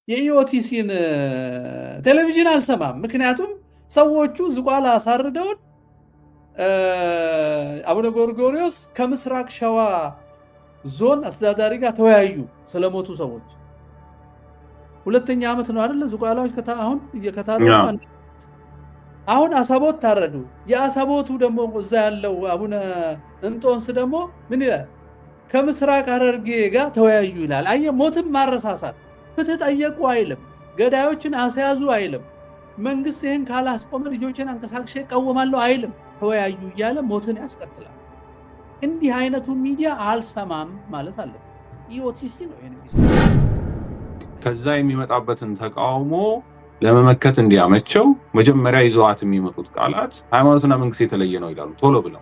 የኢኦቲሲን ቴሌቪዥን አልሰማም። ምክንያቱም ሰዎቹ ዝቋላ አሳርደውን አቡነ ጎርጎሪዎስ ከምስራቅ ሸዋ ዞን አስተዳዳሪ ጋር ተወያዩ ስለሞቱ ሰዎች። ሁለተኛ ዓመት ነው አይደለ? ዝቋላዎች አሁን እየከታረዱ አሁን አሰቦት ታረዱ። የአሰቦቱ ደግሞ እዛ ያለው አቡነ እንጦንስ ደግሞ ምን ይላል? ከምስራቅ ሐረርጌ ጋር ተወያዩ ይላል። አየ፣ ሞትም ማረሳሳት፣ ፍትህ ጠየቁ አይልም፣ ገዳዮችን አስያዙ አይልም፣ መንግስት ይህን ካላስቆመ ልጆችን አንቀሳቅሼ እቃወማለሁ አይልም። ተወያዩ እያለ ሞትን ያስቀጥላል። እንዲህ አይነቱን ሚዲያ አልሰማም ማለት አለብን። EOTC ነው ይሄን። ከዛ የሚመጣበትን ተቃውሞ ለመመከት እንዲያመቸው መጀመሪያ ይዘዋት የሚመጡት ቃላት ሃይማኖትና መንግስት የተለየ ነው ይላሉ ቶሎ ብለው።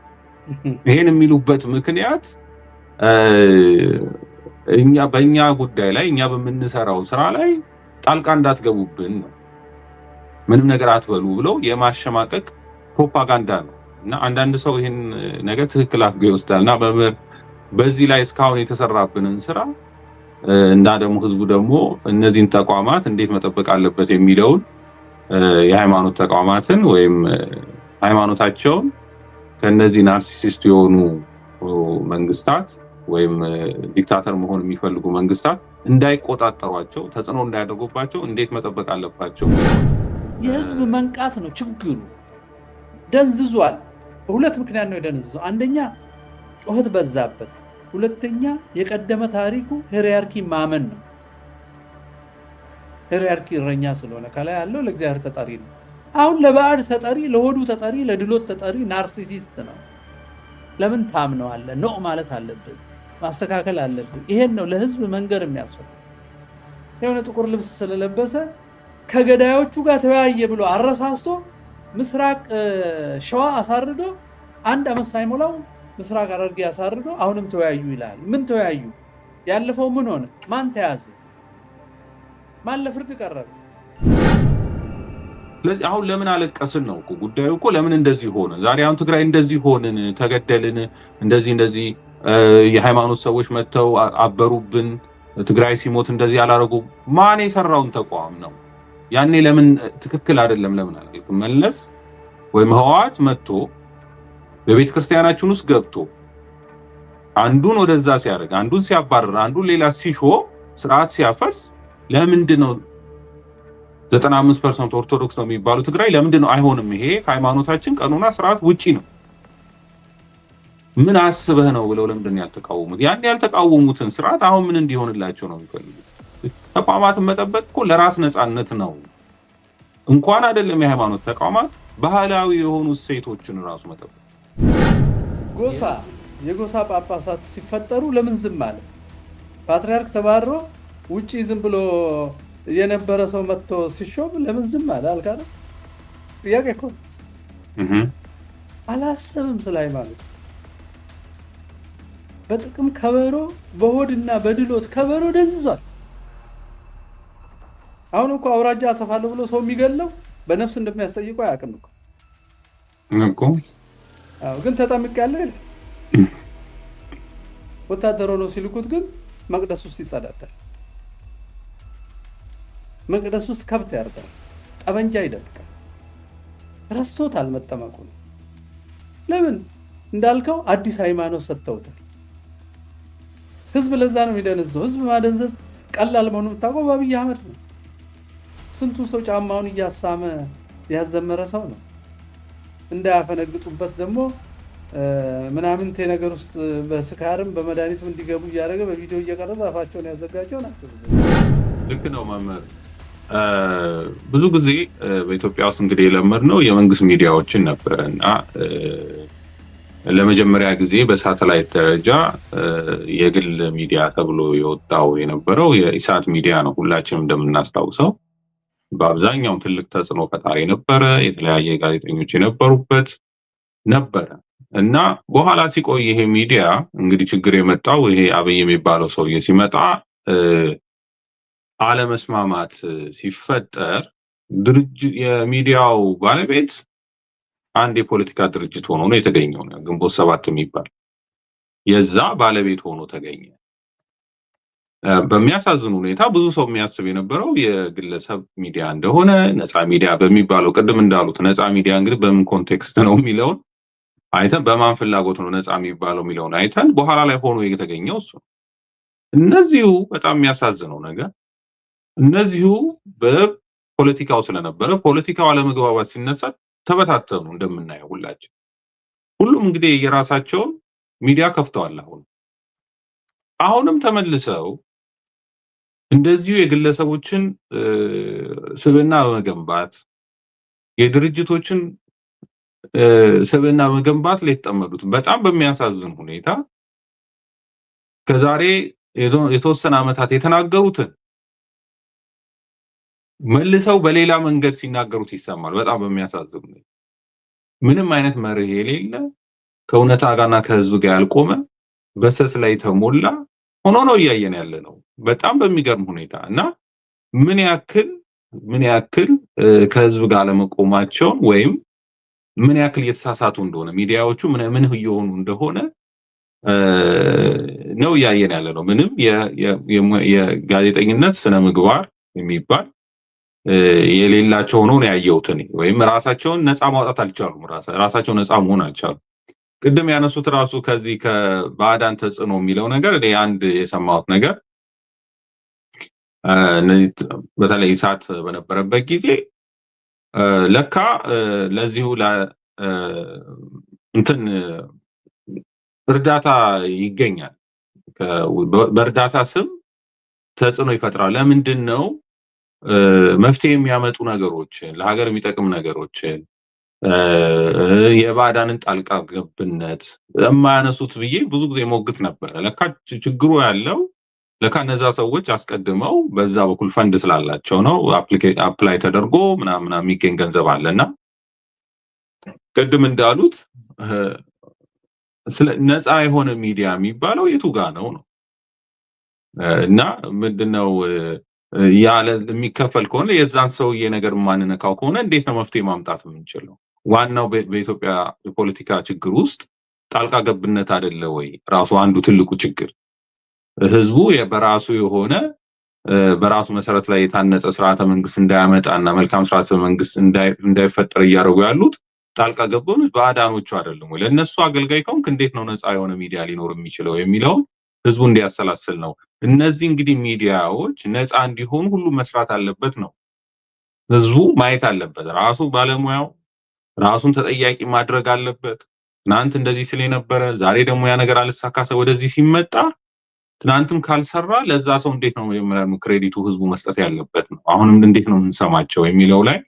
ይሄን የሚሉበት ምክንያት እኛ በእኛ ጉዳይ ላይ፣ እኛ በምንሰራው ስራ ላይ ጣልቃ እንዳትገቡብን ነው፣ ምንም ነገር አትበሉ ብለው የማሸማቀቅ ፕሮፓጋንዳ ነው። እና አንዳንድ ሰው ይህን ነገር ትክክል አድርጎ ይወስዳል። እና በምር በዚህ ላይ እስካሁን የተሰራብንን ስራ እና ደግሞ ህዝቡ ደግሞ እነዚህን ተቋማት እንዴት መጠበቅ አለበት የሚለውን፣ የሃይማኖት ተቋማትን ወይም ሃይማኖታቸውን ከእነዚህ narcissist የሆኑ መንግስታት ወይም dictator መሆን የሚፈልጉ መንግስታት እንዳይቆጣጠሯቸው፣ ተጽዕኖ እንዳያደርጉባቸው እንዴት መጠበቅ አለባቸው። የህዝብ መንቃት ነው ችግሩ። ደንዝዟል። በሁለት ምክንያት ነው የደነዘዘው። አንደኛ ጩኸት በዛበት፣ ሁለተኛ የቀደመ ታሪኩ hierarchy ማመን ነው። Hierarchy እረኛ ስለሆነ ከላይ ያለው ለእግዚአብሔር ተጠሪ ነው። አሁን ለባዕድ ተጠሪ፣ ለሆዱ ተጠሪ፣ ለድሎት ተጠሪ narcissist ነው። ለምን ታምነዋለህ? No ማለት አለብህ፣ ማስተካከል አለብህ። ይሄን ነው ለህዝብ መንገር የሚያስፈልግ። የሆነ ጥቁር ልብስ ስለለበሰ ከገዳዮቹ ጋር ተወያየ ብሎ አረሳስቶ ምስራቅ ሸዋ አሳርዶ፣ አንድ ዓመት ሳይሞላው ምስራቅ ሐረርጌ አሳርዶ አሁንም ተወያዩ ይላል። ምን ተወያዩ? ያለፈው ምን ሆነ? ማን ተያዘ? ማን ለፍርድ ቀረበ? ስለዚህ አሁን ለምን አለቀስን ነው እኮ ጉዳዩ እኮ። ለምን እንደዚህ ሆነ? ዛሬ አሁን ትግራይ እንደዚህ ሆንን፣ ተገደልን፣ እንደዚህ እንደዚህ የሃይማኖት ሰዎች መጥተው አበሩብን፣ ትግራይ ሲሞት እንደዚህ ያላረጉ ማን የሰራውን ተቋም ነው? ያኔ ለምን ትክክል አይደለም ለምን አላልክም? መለስ ወይም ህወሓት መጥቶ በቤተ ክርስቲያናችን ውስጥ ገብቶ አንዱን ወደዛ ሲያደርግ፣ አንዱን ሲያባርር፣ አንዱን ሌላ ሲሾም፣ ስርዓት ሲያፈርስ ለምንድን ነው 95% ኦርቶዶክስ ነው የሚባሉ ትግራይ ለምንድን ነው አይሆንም? ይሄ ከሃይማኖታችን ቀኖና ስርዓት ውጪ ነው። ምን አስበህ ነው ብለው ለምንድን ነው ያልተቃወሙት? ያን ያልተቃወሙትን ስርዓት አሁን ምን እንዲሆንላቸው ነው የሚፈልጉት? ተቋማትን መጠበቅ እኮ ለራስ ነፃነት ነው። እንኳን አይደለም የሃይማኖት ተቋማት፣ ባህላዊ የሆኑ እሴቶችን ራሱ መጠበቅ። ጎሳ የጎሳ ጳጳሳት ሲፈጠሩ ለምን ዝም አለ? ፓትርያርክ ተባሮ ውጪ ዝም ብሎ የነበረ ሰው መጥቶ ሲሾም ለምን ዝም አለ? አልካለ ጥያቄ እኮ አላሰብም ስለ ሃይማኖት። በጥቅም ከበሮ፣ በሆድና በድሎት ከበሮ ደንዝዟል። አሁን እኮ አውራጃ አሰፋለሁ ብሎ ሰው የሚገለው በነፍስ እንደሚያስጠይቀው አያውቅም እኮ። እኮ። ግን ተጠምቄያለሁ ይላል። ወታደር ሆኖ ሲልኩት ግን መቅደስ ውስጥ ይጸዳዳል። መቅደስ ውስጥ ከብት ያርዳል፣ ጠመንጃ ይደብቃል። ረስቶታል መጠመቁ ነው። ለምን እንዳልከው አዲስ ሃይማኖት ሰጥተውታል። ህዝብ ለዛ ነው የሚደነዘው። ህዝብ ማደንዘዝ ቀላል መሆኑ የምታውቀው በአብይ አህመድ ነው። ስንቱ ሰው ጫማውን እያሳመ ያዘመረ ሰው ነው። እንዳያፈነግጡበት ደግሞ ምናምንቴ ነገር ውስጥ በስካርም በመድኃኒትም እንዲገቡ እያደረገ በቪዲዮ እየቀረጸ አፋቸውን ያዘጋቸው ናቸው። ልክ ነው መምህር። ብዙ ጊዜ በኢትዮጵያ ውስጥ እንግዲህ የለመድነው የመንግስት ሚዲያዎችን ነበረ እና ለመጀመሪያ ጊዜ በሳተላይት ደረጃ የግል ሚዲያ ተብሎ የወጣው የነበረው የኢሳት ሚዲያ ነው። ሁላችንም እንደምናስታውሰው በአብዛኛው ትልቅ ተጽዕኖ ፈጣሪ ነበረ። የተለያየ ጋዜጠኞች የነበሩበት ነበረ እና በኋላ ሲቆይ ይሄ ሚዲያ እንግዲህ ችግር የመጣው ይሄ አብይ የሚባለው ሰውዬ ሲመጣ አለመስማማት ሲፈጠር ድርጅት የሚዲያው ባለቤት አንድ የፖለቲካ ድርጅት ሆኖ ነው የተገኘው። ግንቦት 7 የሚባል የዛ ባለቤት ሆኖ ተገኘ። በሚያሳዝን ሁኔታ ብዙ ሰው የሚያስብ የነበረው የግለሰብ ሚዲያ እንደሆነ፣ ነፃ ሚዲያ በሚባለው፣ ቅድም እንዳሉት ነፃ ሚዲያ እንግዲህ በምን context ነው የሚለውን አይተን፣ በማን ፍላጎት ነው ነፃ የሚባለው የሚለውን አይተን በኋላ ላይ ሆኖ የተገኘው እሱ ነው። እነዚሁ በጣም የሚያሳዝነው ነገር እነዚሁ በፖለቲካው ስለነበረ ፖለቲካው አለመግባባት ሲነሳ ተበታተኑ። እንደምናየው ሁላችን ሁሉም እንግዲህ የራሳቸውን ሚዲያ ከፍተዋል። አሁንም ተመልሰው እንደዚሁ የግለሰቦችን ስብዕና በመገንባት፣ የድርጅቶችን ስብዕና በመገንባት ላይ የተጠመዱት በጣም በሚያሳዝን ሁኔታ ከዛሬ የተወሰነ ዓመታት የተናገሩትን መልሰው በሌላ መንገድ ሲናገሩት ይሰማል። በጣም በሚያሳዝን ሁኔታ ምንም አይነት መርህ የሌለ፣ ከእውነታ ጋርና ከህዝብ ጋር ያልቆመ፣ በስህተት ላይ የተሞላ ሆኖ ነው እያየን ያለ ነው። በጣም በሚገርም ሁኔታ እና ምን ያክል ከህዝብ ጋር አለመቆማቸውን ወይም ምን ያክል እየተሳሳቱ እንደሆነ፣ ሚዲያዎቹ ምን ምን እየሆኑ እንደሆነ ነው እያየን ያለ ነው። ምንም የጋዜጠኝነት ስነ ምግባር የሚባል የሌላቸው ሆኖ ነው ያየሁት እኔ። ወይም ራሳቸውን ነፃ ማውጣት አልቻሉም። ራሳቸው ነፃ መሆን አልቻሉም። ቅድም ያነሱት ራሱ ከዚህ ከባዕዳን ተጽዕኖ የሚለው ነገር፣ እኔ አንድ የሰማሁት ነገር በተለይ ኢሳት በነበረበት ጊዜ ለካ ለዚሁ እንትን እርዳታ ይገኛል። በእርዳታ ስም ተጽዕኖ ይፈጥራል። ለምንድን ነው መፍትሄ የሚያመጡ ነገሮችን፣ ለሀገር የሚጠቅም ነገሮችን፣ የባዕዳንን ጣልቃ ገብነት የማያነሱት ብዬ ብዙ ጊዜ ሞግት ነበረ። ለካ ችግሩ ያለው ለካ እነዛ ሰዎች አስቀድመው በዛ በኩል ፈንድ ስላላቸው ነው። Apply ተደርጎ ምናምን የሚገኝ ገንዘብ አለ። እና ቅድም እንዳሉት ስለ ነፃ የሆነ ሚዲያ የሚባለው የቱ ጋ ነው ነው? እና ምንድነው ያለ የሚከፈል ከሆነ፣ የዛን ሰውዬ ነገር የማንነካው ከሆነ እንዴት ነው መፍትሄ ማምጣት የምንችለው? ዋናው በኢትዮጵያ የፖለቲካ ችግር ውስጥ ጣልቃ ገብነት አይደለ ወይ? ራሱ አንዱ ትልቁ ችግር ህዝቡ በራሱ የሆነ፣ በራሱ መሰረት ላይ የታነጸ ስርዓተ መንግስት እንዳያመጣ እና መልካም ስርዓተ መንግስት እንዳይፈጠር እያደረጉ ያሉት ጣልቃ ገቦች ባዕዳኖቹ አይደሉም ወይ? ለእነሱ አገልጋይ ከሆንክ እንዴት ነው ነፃ የሆነ ሚዲያ ሊኖር የሚችለው የሚለውን ህዝቡ እንዲያሰላስል ነው። እነዚህ እንግዲህ ሚዲያዎች ነፃ እንዲሆኑ ሁሉ መስራት አለበት ነው። ህዝቡ ማየት አለበት። ራሱ ባለሙያው ራሱን ተጠያቂ ማድረግ አለበት። ትናንት እንደዚህ ስል የነበረ ዛሬ ደግሞ ያ ነገር አልሳካ ሰው ወደዚህ ሲመጣ፣ ትናንትም ካልሰራ ለዛ ሰው እንዴት ነው መጀመሪያ credit ኡ ህዝቡ መስጠት ያለበት ነው። አሁንም እንዴት ነው የምንሰማቸው የሚለው ላይ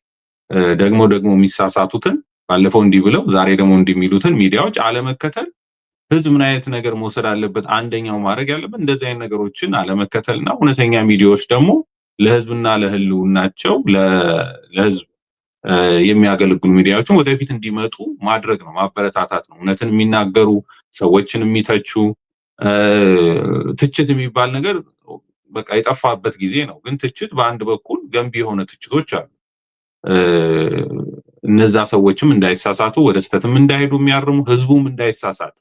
ደግሞ ደግሞ የሚሳሳቱትን፣ ባለፈው እንዲህ ብለው ዛሬ ደግሞ እንዲህ የሚሉትን ሚዲያዎች አለመከተል፣ ህዝብ ምን አይነት ነገር መውሰድ አለበት? አንደኛው ማድረግ ያለበት እንደዚህ አይነት ነገሮችን አለመከተልና እውነተኛ ሚዲያዎች ደግሞ ለህዝብና ለህልውናቸው ለህዝብ የሚያገለግሉ ሚዲያዎችን ወደፊት እንዲመጡ ማድረግ ነው፣ ማበረታታት ነው። እውነትን የሚናገሩ፣ ሰዎችን የሚተቹ፣ ትችት የሚባል ነገር በቃ የጠፋበት ጊዜ ነው። ግን ትችት በአንድ በኩል ገንቢ የሆነ ትችቶች አሉ። እነዛ ሰዎችም እንዳይሳሳቱ፣ ወደ ስህተትም እንዳይሄዱ የሚያርሙ፣ ህዝቡም እንዳይሳሳት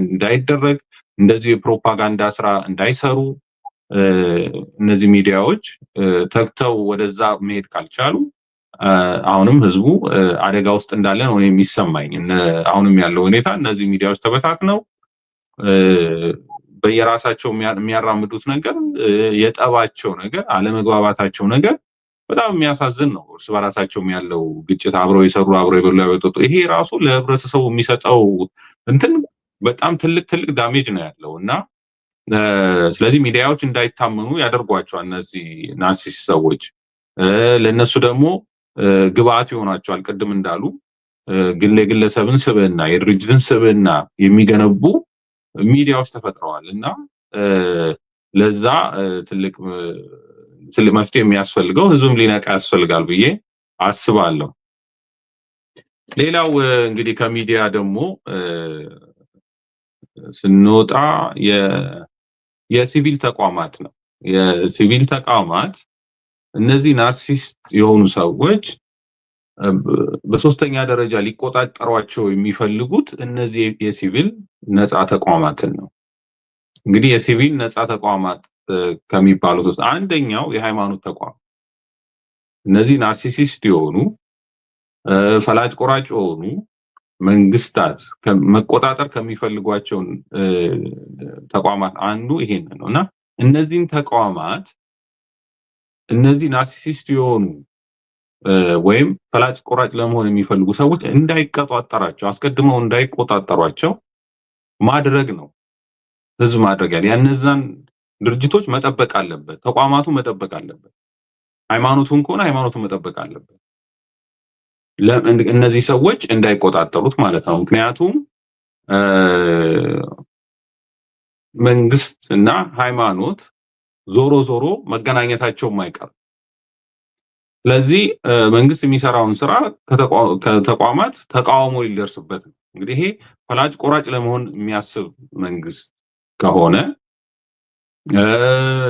እንዳይደረግ፣ እንደዚሁ የፕሮፓጋንዳ ስራ እንዳይሰሩ፣ እነዚህ ሚዲያዎች ተግተው ወደዛ መሄድ ካልቻሉ አሁንም ህዝቡ አደጋ ውስጥ እንዳለ ነው የሚሰማኝ። አሁንም ያለው ሁኔታ እነዚህ ሚዲያዎች ተበታትነው በየራሳቸው የሚያራምዱት ነገር፣ የጠባቸው ነገር፣ አለመግባባታቸው ነገር በጣም የሚያሳዝን ነው። እርስ በራሳቸውም ያለው ግጭት፣ አብረው የሰሩ፣ አብረው የበሉ የጠጡ፣ ይሄ ራሱ ለህብረተሰቡ የሚሰጠው እንትን በጣም ትልቅ ትልቅ damage ነው ያለው። እና ስለዚህ ሚዲያዎች እንዳይታመኑ ያደርጓቸዋል። እነዚህ narcissist ሰዎች ለእነሱ ደግሞ ግብአት ይሆናቸዋል። ቅድም እንዳሉ የግለሰብን ስብዕና፣ የድርጅትን ስብዕና የሚገነቡ ሚዲያዎች ተፈጥረዋል። እና ለዛ ትልቅ ትልቅ መፍትሄ የሚያስፈልገው ህዝብም ሊነቃ ያስፈልጋል ብዬ አስባለሁ። ሌላው እንግዲህ ከሚዲያ ደግሞ ስንወጣ የሲቪል ተቋማት ነው። የሲቪል ተቋማት እነዚህ narcissist የሆኑ ሰዎች በሶስተኛ ደረጃ ሊቆጣጠሯቸው የሚፈልጉት እነዚህ የሲቪል ነፃ ተቋማትን ነው። እንግዲህ የሲቪል ነፃ ተቋማት ከሚባሉት ውስጥ አንደኛው የሃይማኖት ተቋም። እነዚህ narcissist የሆኑ፣ ፈላጭ ቆራጭ የሆኑ መንግስታት መቆጣጠር ከሚፈልጓቸው ተቋማት አንዱ ይሄን ነው። እና እነዚህን ተቋማት እነዚህ narcissist የሆኑ ወይም ፈላጭ ቆራጭ ለመሆን የሚፈልጉ ሰዎች እንዳይቆጣጠራቸው፣ አስቀድመው እንዳይቆጣጠሯቸው ማድረግ ነው ህዝብ ማድረግ ያለ። ያነዛን ድርጅቶች መጠበቅ አለበት፣ ተቋማቱ መጠበቅ አለበት። ሃይማኖቱን ከሆነ ሃይማኖቱን መጠበቅ አለበት፣ እነዚህ ሰዎች እንዳይቆጣጠሩት ማለት ነው። ምክንያቱም መንግስት እና ሃይማኖት ዞሮ ዞሮ መገናኘታቸው አይቀርም። ስለዚህ መንግስት የሚሰራውን ስራ ከተቋማት ተቃውሞ ሊደርስበት ነው። እንግዲህ ይሄ ፈላጭ ቆራጭ ለመሆን የሚያስብ መንግስት ከሆነ፣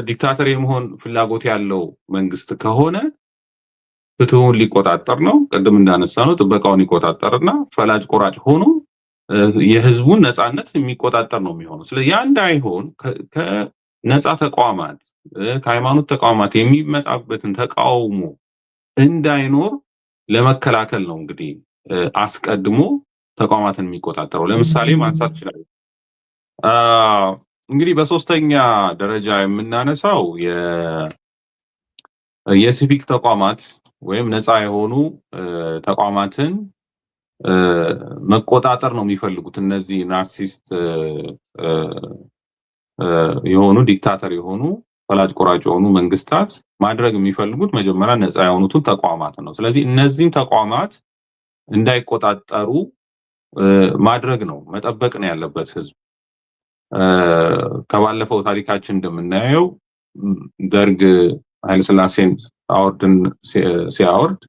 dictator የመሆን ፍላጎት ያለው መንግስት ከሆነ ፍትሁን ሊቆጣጠር ነው። ቅድም እንዳነሳነው ጥበቃውን ይቆጣጠርና ፈላጭ ቆራጭ ሆኖ የህዝቡን ነፃነት የሚቆጣጠር ነው የሚሆነው። ስለዚህ ያ እንዳይሆን ከነፃ ተቋማት፣ ከሃይማኖት ተቋማት የሚመጣበትን ተቃውሞ እንዳይኖር ለመከላከል ነው እንግዲህ አስቀድሞ ተቋማትን የሚቆጣጠረው። ለምሳሌ ማንሳት ይችላል። እንግዲህ በሶስተኛ ደረጃ የምናነሳው የሲቪክ ተቋማት ወይም ነፃ የሆኑ ተቋማትን መቆጣጠር ነው የሚፈልጉት። እነዚህ narcissist የሆኑ፣ dictator የሆኑ፣ ፈላጭ ቆራጭ የሆኑ መንግስታት ማድረግ የሚፈልጉት መጀመሪያ ነፃ የሆኑትን ተቋማት ነው። ስለዚህ እነዚህን ተቋማት እንዳይቆጣጠሩ ማድረግ ነው፣ መጠበቅ ነው ያለበት ህዝብ። ከባለፈው ታሪካችን እንደምናየው ደርግ ኃይለስላሴን አወርድን ሲያወርድ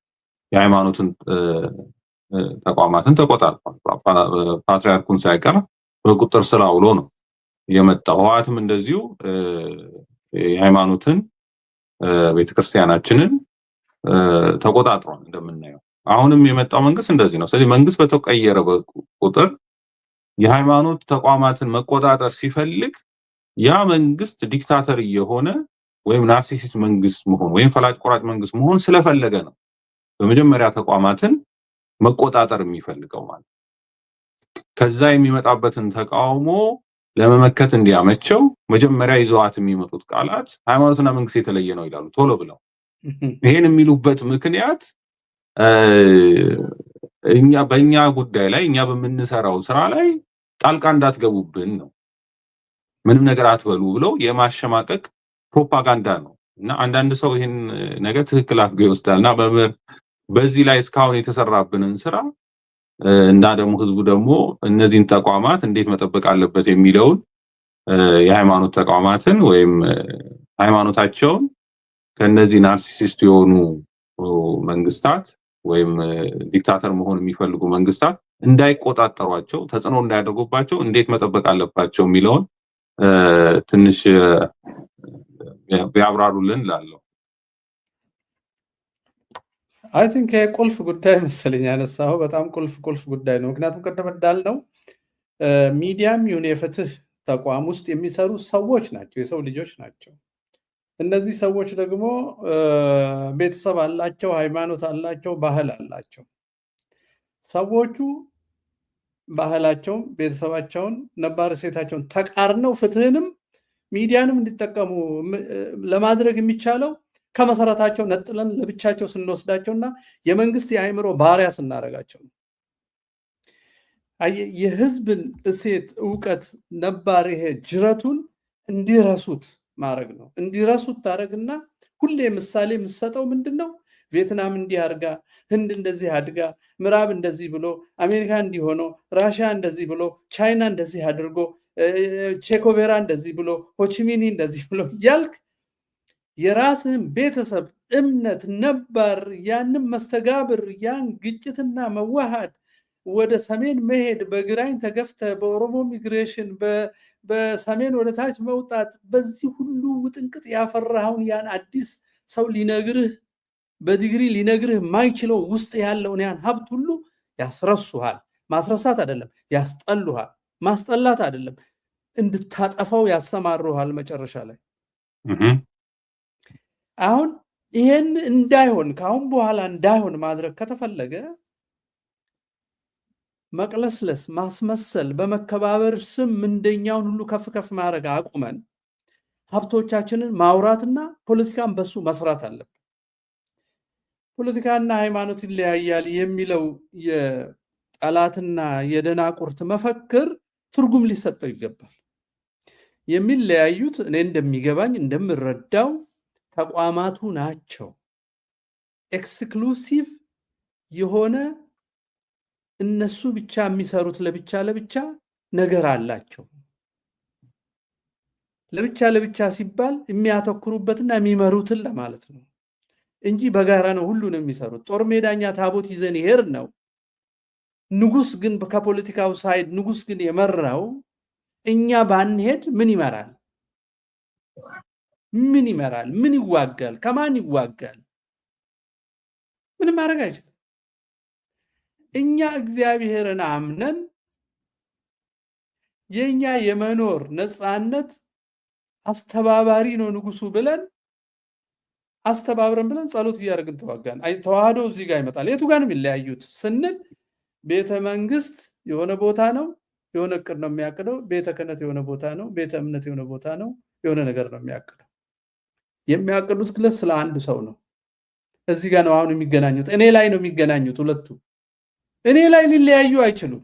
የሃይማኖትን ተቋማትን ተቆጣጥሯል። ፓትሪያርኩን ሳይቀር በቁጥጥር ስር አውሎ ነው የመጣው። ህወሓትም እንደዚሁ የሃይማኖትን፣ ቤተክርስቲያናችንን ተቆጣጥሯል እንደምናየው። አሁንም የመጣው መንግስት እንደዚህ ነው። ስለዚህ መንግስት በተቀየረ ቁጥር የሃይማኖት ተቋማትን መቆጣጠር ሲፈልግ ያ መንግስት dictator እየሆነ ወይም narcissist መንግስት መሆን ወይም ፈላጭ ቆራጭ መንግስት መሆን ስለፈለገ ነው በመጀመሪያ ተቋማትን መቆጣጠር የሚፈልገው ማለት። ከዛ የሚመጣበትን ተቃውሞ ለመመከት እንዲያመቸው መጀመሪያ ይዘዋት የሚመጡት ቃላት ሃይማኖትና መንግስት የተለየ ነው ይላሉ ቶሎ ብለው። ይሄን የሚሉበት ምክንያት እኛ በእኛ ጉዳይ ላይ፣ እኛ በምንሰራው ስራ ላይ ጣልቃ እንዳትገቡብን ነው። ምንም ነገር አትበሉ ብለው የማሸማቀቅ ፕሮፓጋንዳ ነው። እና አንዳንድ ሰው ይህን ነገር ትክክል አድርጎ ይወስዳል። እና በምር በዚህ ላይ እስካሁን የተሰራብንን ስራ እና ደግሞ ህዝቡ ደግሞ እነዚህን ተቋማት እንዴት መጠበቅ አለበት የሚለውን፣ የሃይማኖት ተቋማትን ወይም ሃይማኖታቸውን ከነዚህ narcissist የሆኑ መንግስታት ወይም dictator መሆን የሚፈልጉ መንግስታት እንዳይቆጣጠሯቸው፣ ተጽዕኖ እንዳያደርጉባቸው እንዴት መጠበቅ አለባቸው የሚለውን ትንሽ ቢያብራሩልን እላለሁ። I think ይሄ ቁልፍ ጉዳይ መሰለኝ ያነሳኸው፣ በጣም ቁልፍ ቁልፍ ጉዳይ ነው። ምክንያቱም ቅድም እንዳልነው ሚዲያም ይሁን የፍትህ ተቋም ውስጥ የሚሰሩ ሰዎች ናቸው፣ የሰው ልጆች ናቸው። እነዚህ ሰዎች ደግሞ ቤተሰብ አላቸው፣ ሃይማኖት አላቸው፣ ባህል አላቸው። ሰዎቹ ባህላቸውን፣ ቤተሰባቸውን፣ ነባር እሴታቸውን ተቃርነው ፍትህንም ሚዲያንም እንዲጠቀሙ ለማድረግ የሚቻለው ከመሰረታቸው ነጥለን ለብቻቸው ስንወስዳቸውና የመንግስት የአእምሮ ባሪያ ስናደርጋቸው ነው። የህዝብን እሴት፣ እውቀት፣ ነባር ይሄ ጅረቱን እንዲረሱት ማድረግ ነው። እንዲረሱት ታደረግና ሁሌ ምሳሌ የምሰጠው ምንድን ነው? ቪየትናም እንዲህ አድርጋ፣ ህንድ እንደዚህ አድጋ፣ ምዕራብ እንደዚህ ብሎ፣ አሜሪካ እንዲህ ሆኖ፣ ራሽያ እንደዚህ ብሎ፣ ቻይና እንደዚህ አድርጎ፣ ቼ ጉቬራ እንደዚህ ብሎ፣ ሆቺሚኒ እንደዚህ ብሎ እያልክ የራስህን ቤተሰብ፣ እምነት፣ ነባር ያንን መስተጋብር፣ ያን ግጭትና መዋሃድ፣ ወደ ሰሜን መሄድ፣ በግራኝ ተገፍተ በኦሮሞ migration በሰሜን ወደ ታች መውጣት፣ በዚህ ሁሉ ውጥንቅጥ ያፈራኸውን ያን አዲስ ሰው ሊነግርህ፣ በዲግሪ ሊነግርህ የማይችለው ውስጥ ያለውን ያን ሀብት ሁሉ ያስረሱሃል። ማስረሳት አይደለም፣ ያስጠሉሃል። ማስጠላት አይደለም፣ እንድታጠፋው ያሰማሩሃል መጨረሻ ላይ። አሁን ይሄን እንዳይሆን፣ ከአሁን በኋላ እንዳይሆን ማድረግ ከተፈለገ መቅለስለስ፣ ማስመሰል፣ በመከባበር ስም ምንደኛውን ሁሉ ከፍ ከፍ ማድረግ አቁመን ሀብቶቻችንን ማውራትና ፖለቲካን በሱ መስራት አለብን። ፖለቲካና ሃይማኖት ይለያያል የሚለው የጠላትና የደናቁርት መፈክር ትርጉም ሊሰጠው ይገባል። የሚለያዩት እኔ እንደሚገባኝ፣ እንደምረዳው ተቋማቱ ናቸው። Exclusive የሆነ እነሱ ብቻ የሚሰሩት ለብቻ ለብቻ ነገር አላቸው። ለብቻ ለብቻ ሲባል የሚያተኩሩበትና የሚመሩትን ለማለት ነው እንጂ በጋራ ነው ሁሉንም የሚሰሩት። ጦር ሜዳኛ ታቦት ይዘን ይሄድ ነው። ንጉስ ግን ከፖለቲካው side ንጉስ ግን የመራው እኛ ባንሄድ ምን ይመራል? ምን ይመራል? ምን ይዋጋል? ከማን ይዋጋል? ምንም ማድረግ አይችልም። እኛ እግዚአብሔርን አምነን የኛ የመኖር ነፃነት አስተባባሪ ነው ንጉሱ ብለን፣ አስተባብረን ብለን ጸሎት እያደረግን ተዋጋን። ተዋህዶ እዚህ ጋር ይመጣል። የቱ ጋር ነው የሚለያዩት ስንል ቤተ መንግስት የሆነ ቦታ ነው፣ የሆነ እቅድ ነው የሚያቅደው። ቤተ ክህነት የሆነ ቦታ ነው፣ ቤተ እምነት የሆነ ቦታ ነው፣ የሆነ ነገር ነው የሚያቅደው። የሚያቅዱት ግለት ስለ አንድ ሰው ነው። እዚህ ጋር ነው አሁን የሚገናኙት። እኔ ላይ ነው የሚገናኙት ሁለቱ። እኔ ላይ ሊለያዩ አይችሉም።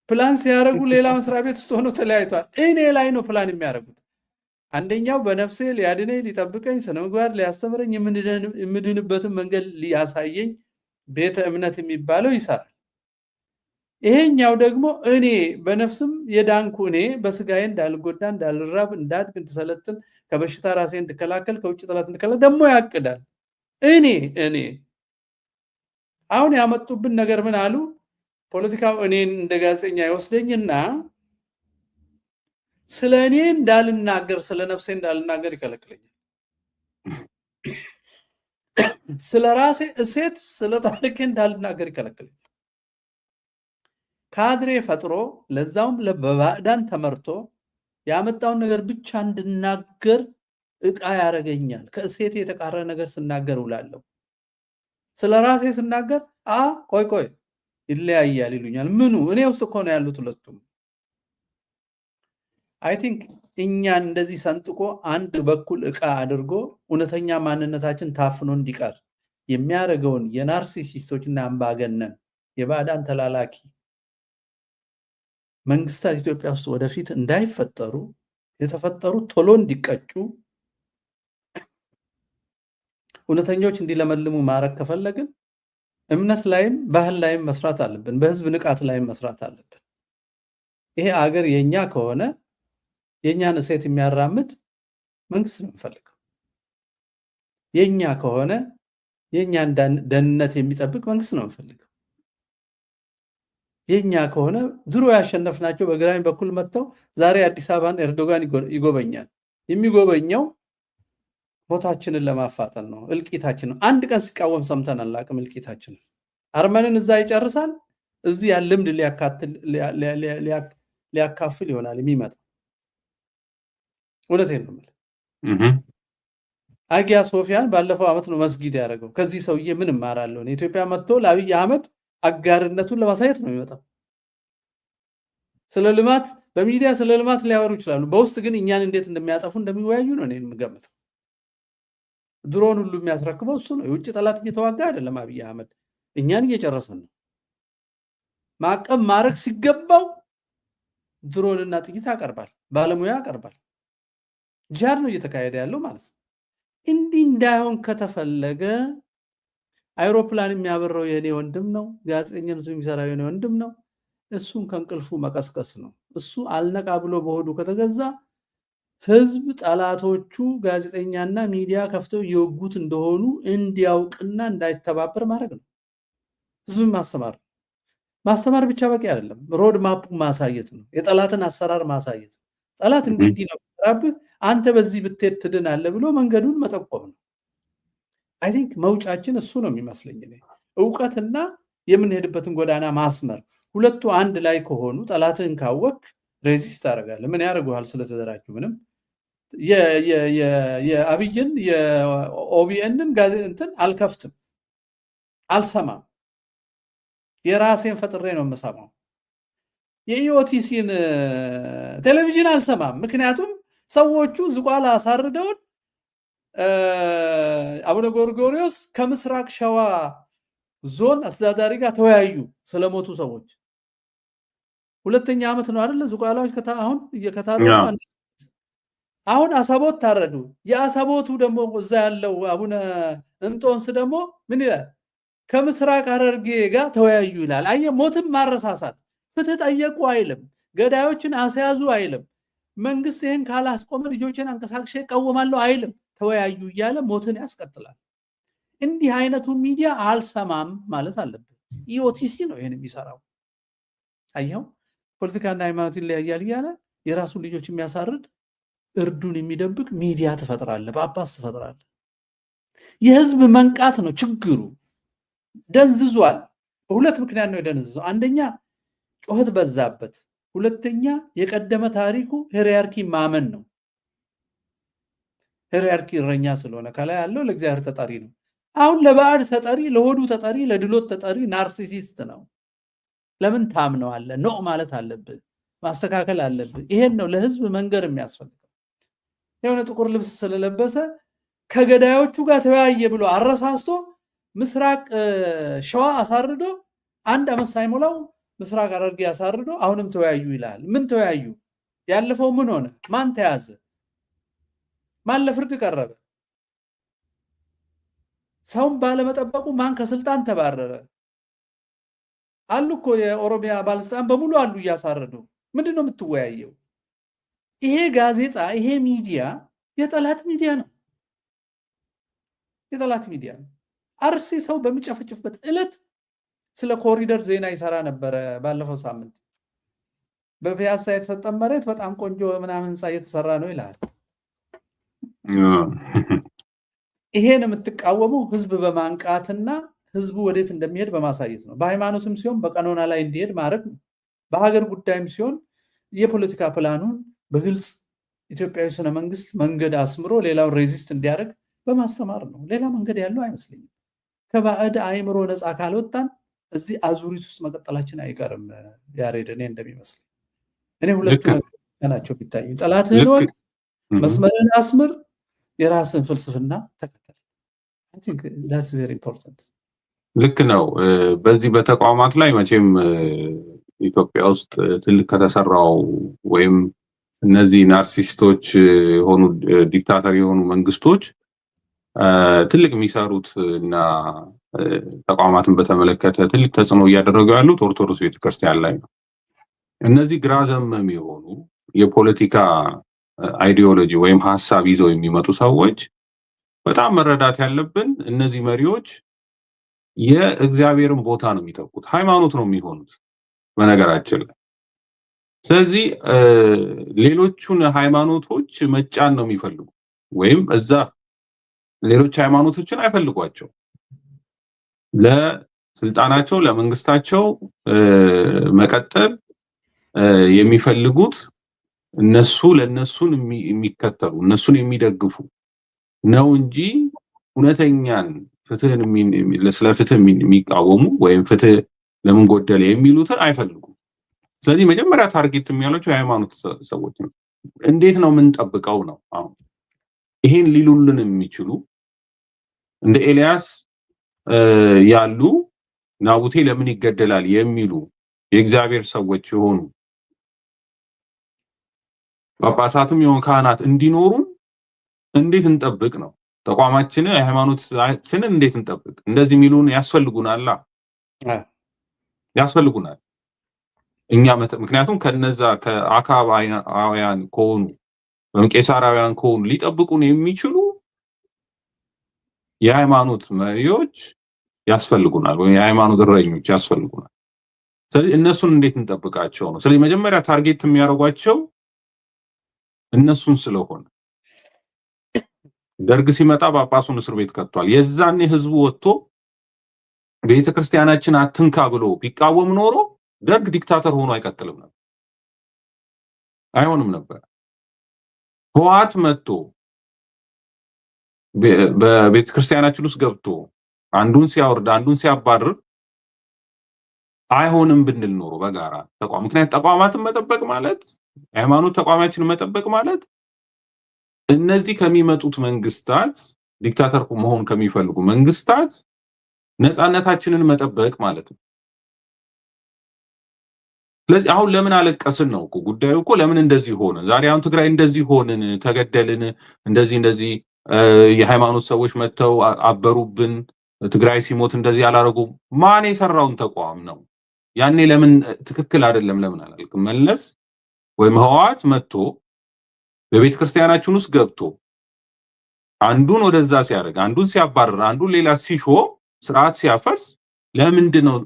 ፕላን ሲያደርጉ ሌላ መስሪያ ቤት ውስጥ ሆነው ተለያይቷል። እኔ ላይ ነው ፕላን የሚያደርጉት። አንደኛው በነፍሴ ሊያድነኝ፣ ሊጠብቀኝ፣ ስነ ምግባር ሊያስተምረኝ፣ የምድንበትን መንገድ ሊያሳየኝ ቤተ እምነት የሚባለው ይሰራል። ይሄኛው ደግሞ እኔ በነፍስም የዳንኩ፣ እኔ በስጋዬ እንዳልጎዳ፣ እንዳልራብ፣ እንዳድግ፣ እንድሰለጥን፣ ከበሽታ ራሴ እንድከላከል፣ ከውጭ ጠላት እንድከላከል ደግሞ ያቅዳል። እኔ አሁን ያመጡብን ነገር ምን አሉ? ፖለቲካው እኔን እንደ ጋዜጠኛ ይወስደኝና ስለ እኔ እንዳልናገር፣ ስለ ነፍሴ እንዳልናገር ይከለክለኛል። ስለ ራሴ እሴት፣ ስለ ታሪኬ እንዳልናገር ይከለክለኛል። ካድሬ ፈጥሮ፣ ለዛውም በባዕዳን ተመርቶ ያመጣውን ነገር ብቻ እንድናገር እቃ ያደርገኛል። ከእሴቴ የተቃረነ ነገር ስናገር ውላለሁ። ስለ ራሴ ስናገር "አ ቆይ ቆይ፣ ይለያያል" ይሉኛል። ምኑ? እኔ ውስጥ እኮ ነው ያሉት ሁለቱም። I think እኛን እንደዚህ ሰንጥቆ አንድ በኩል እቃ አድርጎ እውነተኛ ማንነታችን ታፍኖ እንዲቀር የሚያደርገውን የ narcissist ኦች እና አምባገነን የባዕዳን ተላላኪ መንግስታት ኢትዮጵያ ውስጥ ወደፊት እንዳይፈጠሩ፣ የተፈጠሩ ቶሎ እንዲቀጩ፣ እውነተኞች እንዲለመልሙ ማድረግ ከፈለግን እምነት ላይም ባህል ላይም መስራት አለብን። በህዝብ ንቃት ላይም መስራት አለብን። ይሄ አገር የኛ ከሆነ የእኛን እሴት የሚያራምድ መንግስት ነው የምንፈልገው። የኛ ከሆነ የእኛን ደህንነት የሚጠብቅ መንግስት ነው የምንፈልገው። የኛ ከሆነ ድሮ ያሸነፍናቸው በግራኝ በኩል መጥተው ዛሬ አዲስ አበባን ኤርዶጋን ይጎበኛል። የሚጎበኘው ሞታችንን ለማፋጠን ነው፣ እልቂታችን ነው። አንድ ቀን ሲቃወም ሰምተን አናውቅም። እልቂታችንን አርመንን እዛ ይጨርሳል። እዚህ ያን ልምድ ሊያካፍል ይሆናል የሚመጣው። እውነቴን ነው የምልህ። አጊያ ሶፊያን ባለፈው ዓመት ነው መስጊድ ያደረገው። ከዚህ ሰውዬ ምን እማራለሁ? ኢትዮጵያ መጥቶ ለአብይ አህመድ አጋርነቱን ለማሳየት ነው የሚመጣው። ስለ ልማት በሚዲያ ስለ ልማት ሊያወሩ ይችላሉ። በውስጥ ግን እኛን እንዴት እንደሚያጠፉ እንደሚወያዩ ነው እኔ የምገምተው። ድሮን ሁሉ የሚያስረክበው እሱ ነው። የውጭ ጠላት እየተዋጋ አይደለም አብይ አህመድ፣ እኛን እየጨረሰን ነው። ማዕቀብ ማድረግ ሲገባው ድሮንና ጥይት ያቀርባል፣ ባለሙያ ያቀርባል። ጂሃድ ነው እየተካሄደ ያለው ማለት ነው። እንዲህ እንዳይሆን ከተፈለገ አይሮፕላን የሚያበረው የእኔ ወንድም ነው። ጋዜጠኝነቱ የሚሰራው የኔ ወንድም ነው። እሱን ከእንቅልፉ መቀስቀስ ነው። እሱ አልነቃ ብሎ በሆዱ ከተገዛ ህዝብ ጠላቶቹ ጋዜጠኛና ሚዲያ ከፍተው እየወጉት እንደሆኑ እንዲያውቅና እንዳይተባበር ማድረግ ነው። ህዝብን ማስተማር ነው። ማስተማር ብቻ በቂ አይደለም። Road map ኡ ማሳየት ነው። የጠላትን አሰራር ማሳየት ነው። ጠላት እንዲህ እንዲህ ነው የሚሰራብህ፣ አንተ በዚህ ብትሄድ ትድናለህ ብሎ መንገዱን መጠቆም ነው። I think መውጫችን እሱ ነው የሚመስለኝ እኔ። እውቀትና የምንሄድበትን ጎዳና ማስመር፣ ሁለቱ አንድ ላይ ከሆኑ ጠላትህን ካወክ resist ታደርጋለህ። ምን ያደርጉሃል? ስለተደራጁ ምንም የአብይን የ OBN ን እንትን አልከፍትም፣ አልሰማም። የራሴን ፈጥሬ ነው የምሰማው። የ EOTC ን ቴሌቪዥን አልሰማም። ምክንያቱም ሰዎቹ ዝቋላ አሳርደውን አቡነ ጎርጎሪዮስ ከምስራቅ ሸዋ ዞን አስተዳዳሪ ጋር ተወያዩ ስለሞቱ ሰዎች። ሁለተኛ ዓመት ነው አይደለ? ዝቋላዎች አሁን እየከታረዱ፣ አሁን አሰቦት ታረዱ። የአሰቦቱ ደግሞ እዛ ያለው አቡነ እንጦንስ ደግሞ ምን ይላል? ከምስራቅ ሐረርጌ ጋር ተወያዩ ይላል። አየህ፣ ሞትም ማረሳሳት፣ ፍትህ ጠየቁ አይልም፣ ገዳዮችን አስያዙ አይልም፣ መንግስት ይህን ካላስቆመ ልጆችን አንቀሳቅሼ እቃወማለሁ አይልም። ተወያዩ እያለ ሞትን ያስቀጥላል። እንዲህ አይነቱ ሚዲያ አልሰማም ማለት አለብን። EOTC ነው ይህን የሚሰራው። አየኸው፣ ፖለቲካና ሃይማኖት ይለያያል እያለ የራሱን ልጆች የሚያሳርድ፣ እርዱን የሚደብቅ ሚዲያ ትፈጥራለህ፣ ጳጳስ ትፈጥራለህ። የህዝብ መንቃት ነው ችግሩ። ደንዝዟል። በሁለት ምክንያት ነው የደነዘዘው። አንደኛ ጩኸት በዛበት፣ ሁለተኛ የቀደመ ታሪኩ hierarchy ማመን ነው። Hierarchy እረኛ ስለሆነ ከላይ ያለው ለእግዚአብሔር ተጠሪ ነው። አሁን ለባዕድ ተጠሪ፣ ለሆዱ ተጠሪ፣ ለድሎት ተጠሪ narcissist ነው። ለምን ታምነዋለህ? No ማለት አለብህ፣ ማስተካከል አለብህ። ይሄን ነው ለህዝብ መንገር የሚያስፈልገው። የሆነ ጥቁር ልብስ ስለለበሰ ከገዳዮቹ ጋር ተወያየ ብሎ አረሳስቶ ምስራቅ ሸዋ አሳርዶ፣ 1 ዓመት ሳይሞላው ምስራቅ ሐረርጌ አሳርዶ አሁንም ተወያዩ ይላል። ምን ተወያዩ? ያለፈው ምን ሆነ? ማን ተያዘ? ማን ለፍርድ ቀረበ? ሰውን ባለመጠበቁ ማን ከስልጣን ተባረረ? አሉ እኮ የኦሮሚያ ባለስልጣን በሙሉ አሉ እያሳረዱ። ምንድን ነው የምትወያየው? ይሄ ጋዜጣ፣ ይሄ ሚዲያ የጠላት ሚዲያ ነው። የጠላት ሚዲያ ነው። አርሲ ሰው በሚጨፈጭፍበት ዕለት ስለ ኮሪደር ዜና ይሰራ ነበረ። ባለፈው ሳምንት በፒያሳ የተሰጠ መሬት በጣም ቆንጆ ምናምን ህንፃ እየተሰራ ነው ይላል። ይሄን የምትቃወመው ህዝብ በማንቃትና ህዝቡ ወዴት እንደሚሄድ በማሳየት ነው። በሃይማኖትም ሲሆን በቀኖና ላይ እንዲሄድ ማድረግ ነው። በሀገር ጉዳይም ሲሆን የፖለቲካ ፕላኑን በግልጽ ኢትዮጵያዊ ስነ መንግስት መንገድ አስምሮ ሌላውን resist እንዲያደርግ በማስተማር ነው። ሌላ መንገድ ያለው አይመስለኝም። ከባዕድ አእምሮ ነፃ ካልወጣን እዚህ አዙሪት ውስጥ መቀጠላችን አይቀርም። ያሬድ፣ እኔ እንደሚመስለኝ እኔ ሁለቱ ናቸው ቢታዩ። ጠላትህን እወቅ፣ መስመርህን አስምር፣ የራስን ፍልስፍና ተከተል። That's very important። ልክ ነው። በዚህ በተቋማት ላይ መቼም ኢትዮጵያ ውስጥ ትልቅ ከተሰራው ወይም እነዚህ narcissist ኦች የሆኑ dictator የሆኑ መንግስቶች ትልቅ የሚሰሩት እና ተቋማትን በተመለከተ ትልቅ ተጽዕኖ እያደረጉ ያሉት ኦርቶዶክስ ቤተክርስቲያን ላይ ነው። እነዚህ ግራ ዘመም የሆኑ የፖለቲካ ideology ወይም ሀሳብ ይዘው የሚመጡ ሰዎች በጣም መረዳት ያለብን እነዚህ መሪዎች የእግዚአብሔርን ቦታ ነው የሚተኩት፣ ሃይማኖት ነው የሚሆኑት በነገራችን ላይ። ስለዚህ ሌሎቹን ሃይማኖቶች መጫን ነው የሚፈልጉ ወይም እዛ ሌሎች ሃይማኖቶችን አይፈልጓቸው፣ ለስልጣናቸው ለመንግስታቸው መቀጠል የሚፈልጉት እነሱ ለእነሱን የሚከተሉ፣ እነሱን የሚደግፉ ነው እንጂ እውነተኛን ፍትህን፣ ስለ ፍትህ የሚቃወሙ ወይም ፍትህ ለምን ጎደለ የሚሉትን አይፈልጉም። ስለዚህ መጀመሪያ target የሚያሏቸው የሃይማኖት ሰዎች ነው። እንዴት ነው የምንጠብቀው ነው። አሁን ይሄን ሊሉልን የሚችሉ እንደ ኤልያስ ያሉ፣ ናቡቴ ለምን ይገደላል የሚሉ የእግዚአብሔር ሰዎች የሆኑ ጳጳሳትም የሆኑ ካህናት እንዲኖሩን እንዴት እንጠብቅ ነው። ተቋማችንን፣ የሃይማኖታችንን እንዴት እንጠብቅ? እንደዚህ የሚሉን ያስፈልጉናል፣ ያስፈልጉናል። እኛ ምክንያቱም ከነዛ ከአካባውያን ከሆኑ ወይም ቄሳራውያን ከሆኑ ሊጠብቁን የሚችሉ የሃይማኖት መሪዎች ያስፈልጉናል፣ ወይም የሃይማኖት እረኞች ያስፈልጉናል። ስለዚህ እነሱን እንዴት እንጠብቃቸው ነው። ስለዚህ መጀመሪያ target የሚያደርጓቸው እነሱን ስለሆነ ደርግ ሲመጣ ጳጳሱን እስር ቤት ከቷል። የዛኔ ህዝቡ ወጥቶ ቤተክርስቲያናችን አትንካ ብሎ ቢቃወም ኖሮ ደርግ dictator ሆኖ አይቀጥልም ነበር፣ አይሆንም ነበር። ህወሓት መጥቶ በቤተ ክርስቲያናችን ውስጥ ገብቶ አንዱን ሲያወርድ አንዱን ሲያባርር አይሆንም ብንል ኖሮ በጋራ ተቋም፣ ምክንያት ተቋማትን መጠበቅ ማለት፣ የሃይማኖት ተቋማችንን መጠበቅ ማለት እነዚህ ከሚመጡት መንግስታት፣ dictator መሆን ከሚፈልጉ መንግስታት ነፃነታችንን መጠበቅ ማለት ነው። ስለዚህ አሁን ለምን አለቀስን ነው እኮ ጉዳዩ እኮ። ለምን እንደዚህ ሆነ? ዛሬ አሁን ትግራይ እንደዚህ ሆንን፣ ተገደልን፣ እንደዚህ እንደዚህ የሃይማኖት ሰዎች መጥተው አበሩብን፣ ትግራይ ሲሞት እንደዚህ አላረጉም። ማን የሰራውን ተቋም ነው? ያኔ ለምን ትክክል አይደለም ለምን አላልክም? መለስ ወይም ህወሓት መጥቶ በቤተ ክርስቲያናችን ውስጥ ገብቶ አንዱን ወደዛ ሲያደርግ፣ አንዱን ሲያባርር፣ አንዱን ሌላ ሲሾም፣ ስርዓት ሲያፈርስ ለምንድን ነው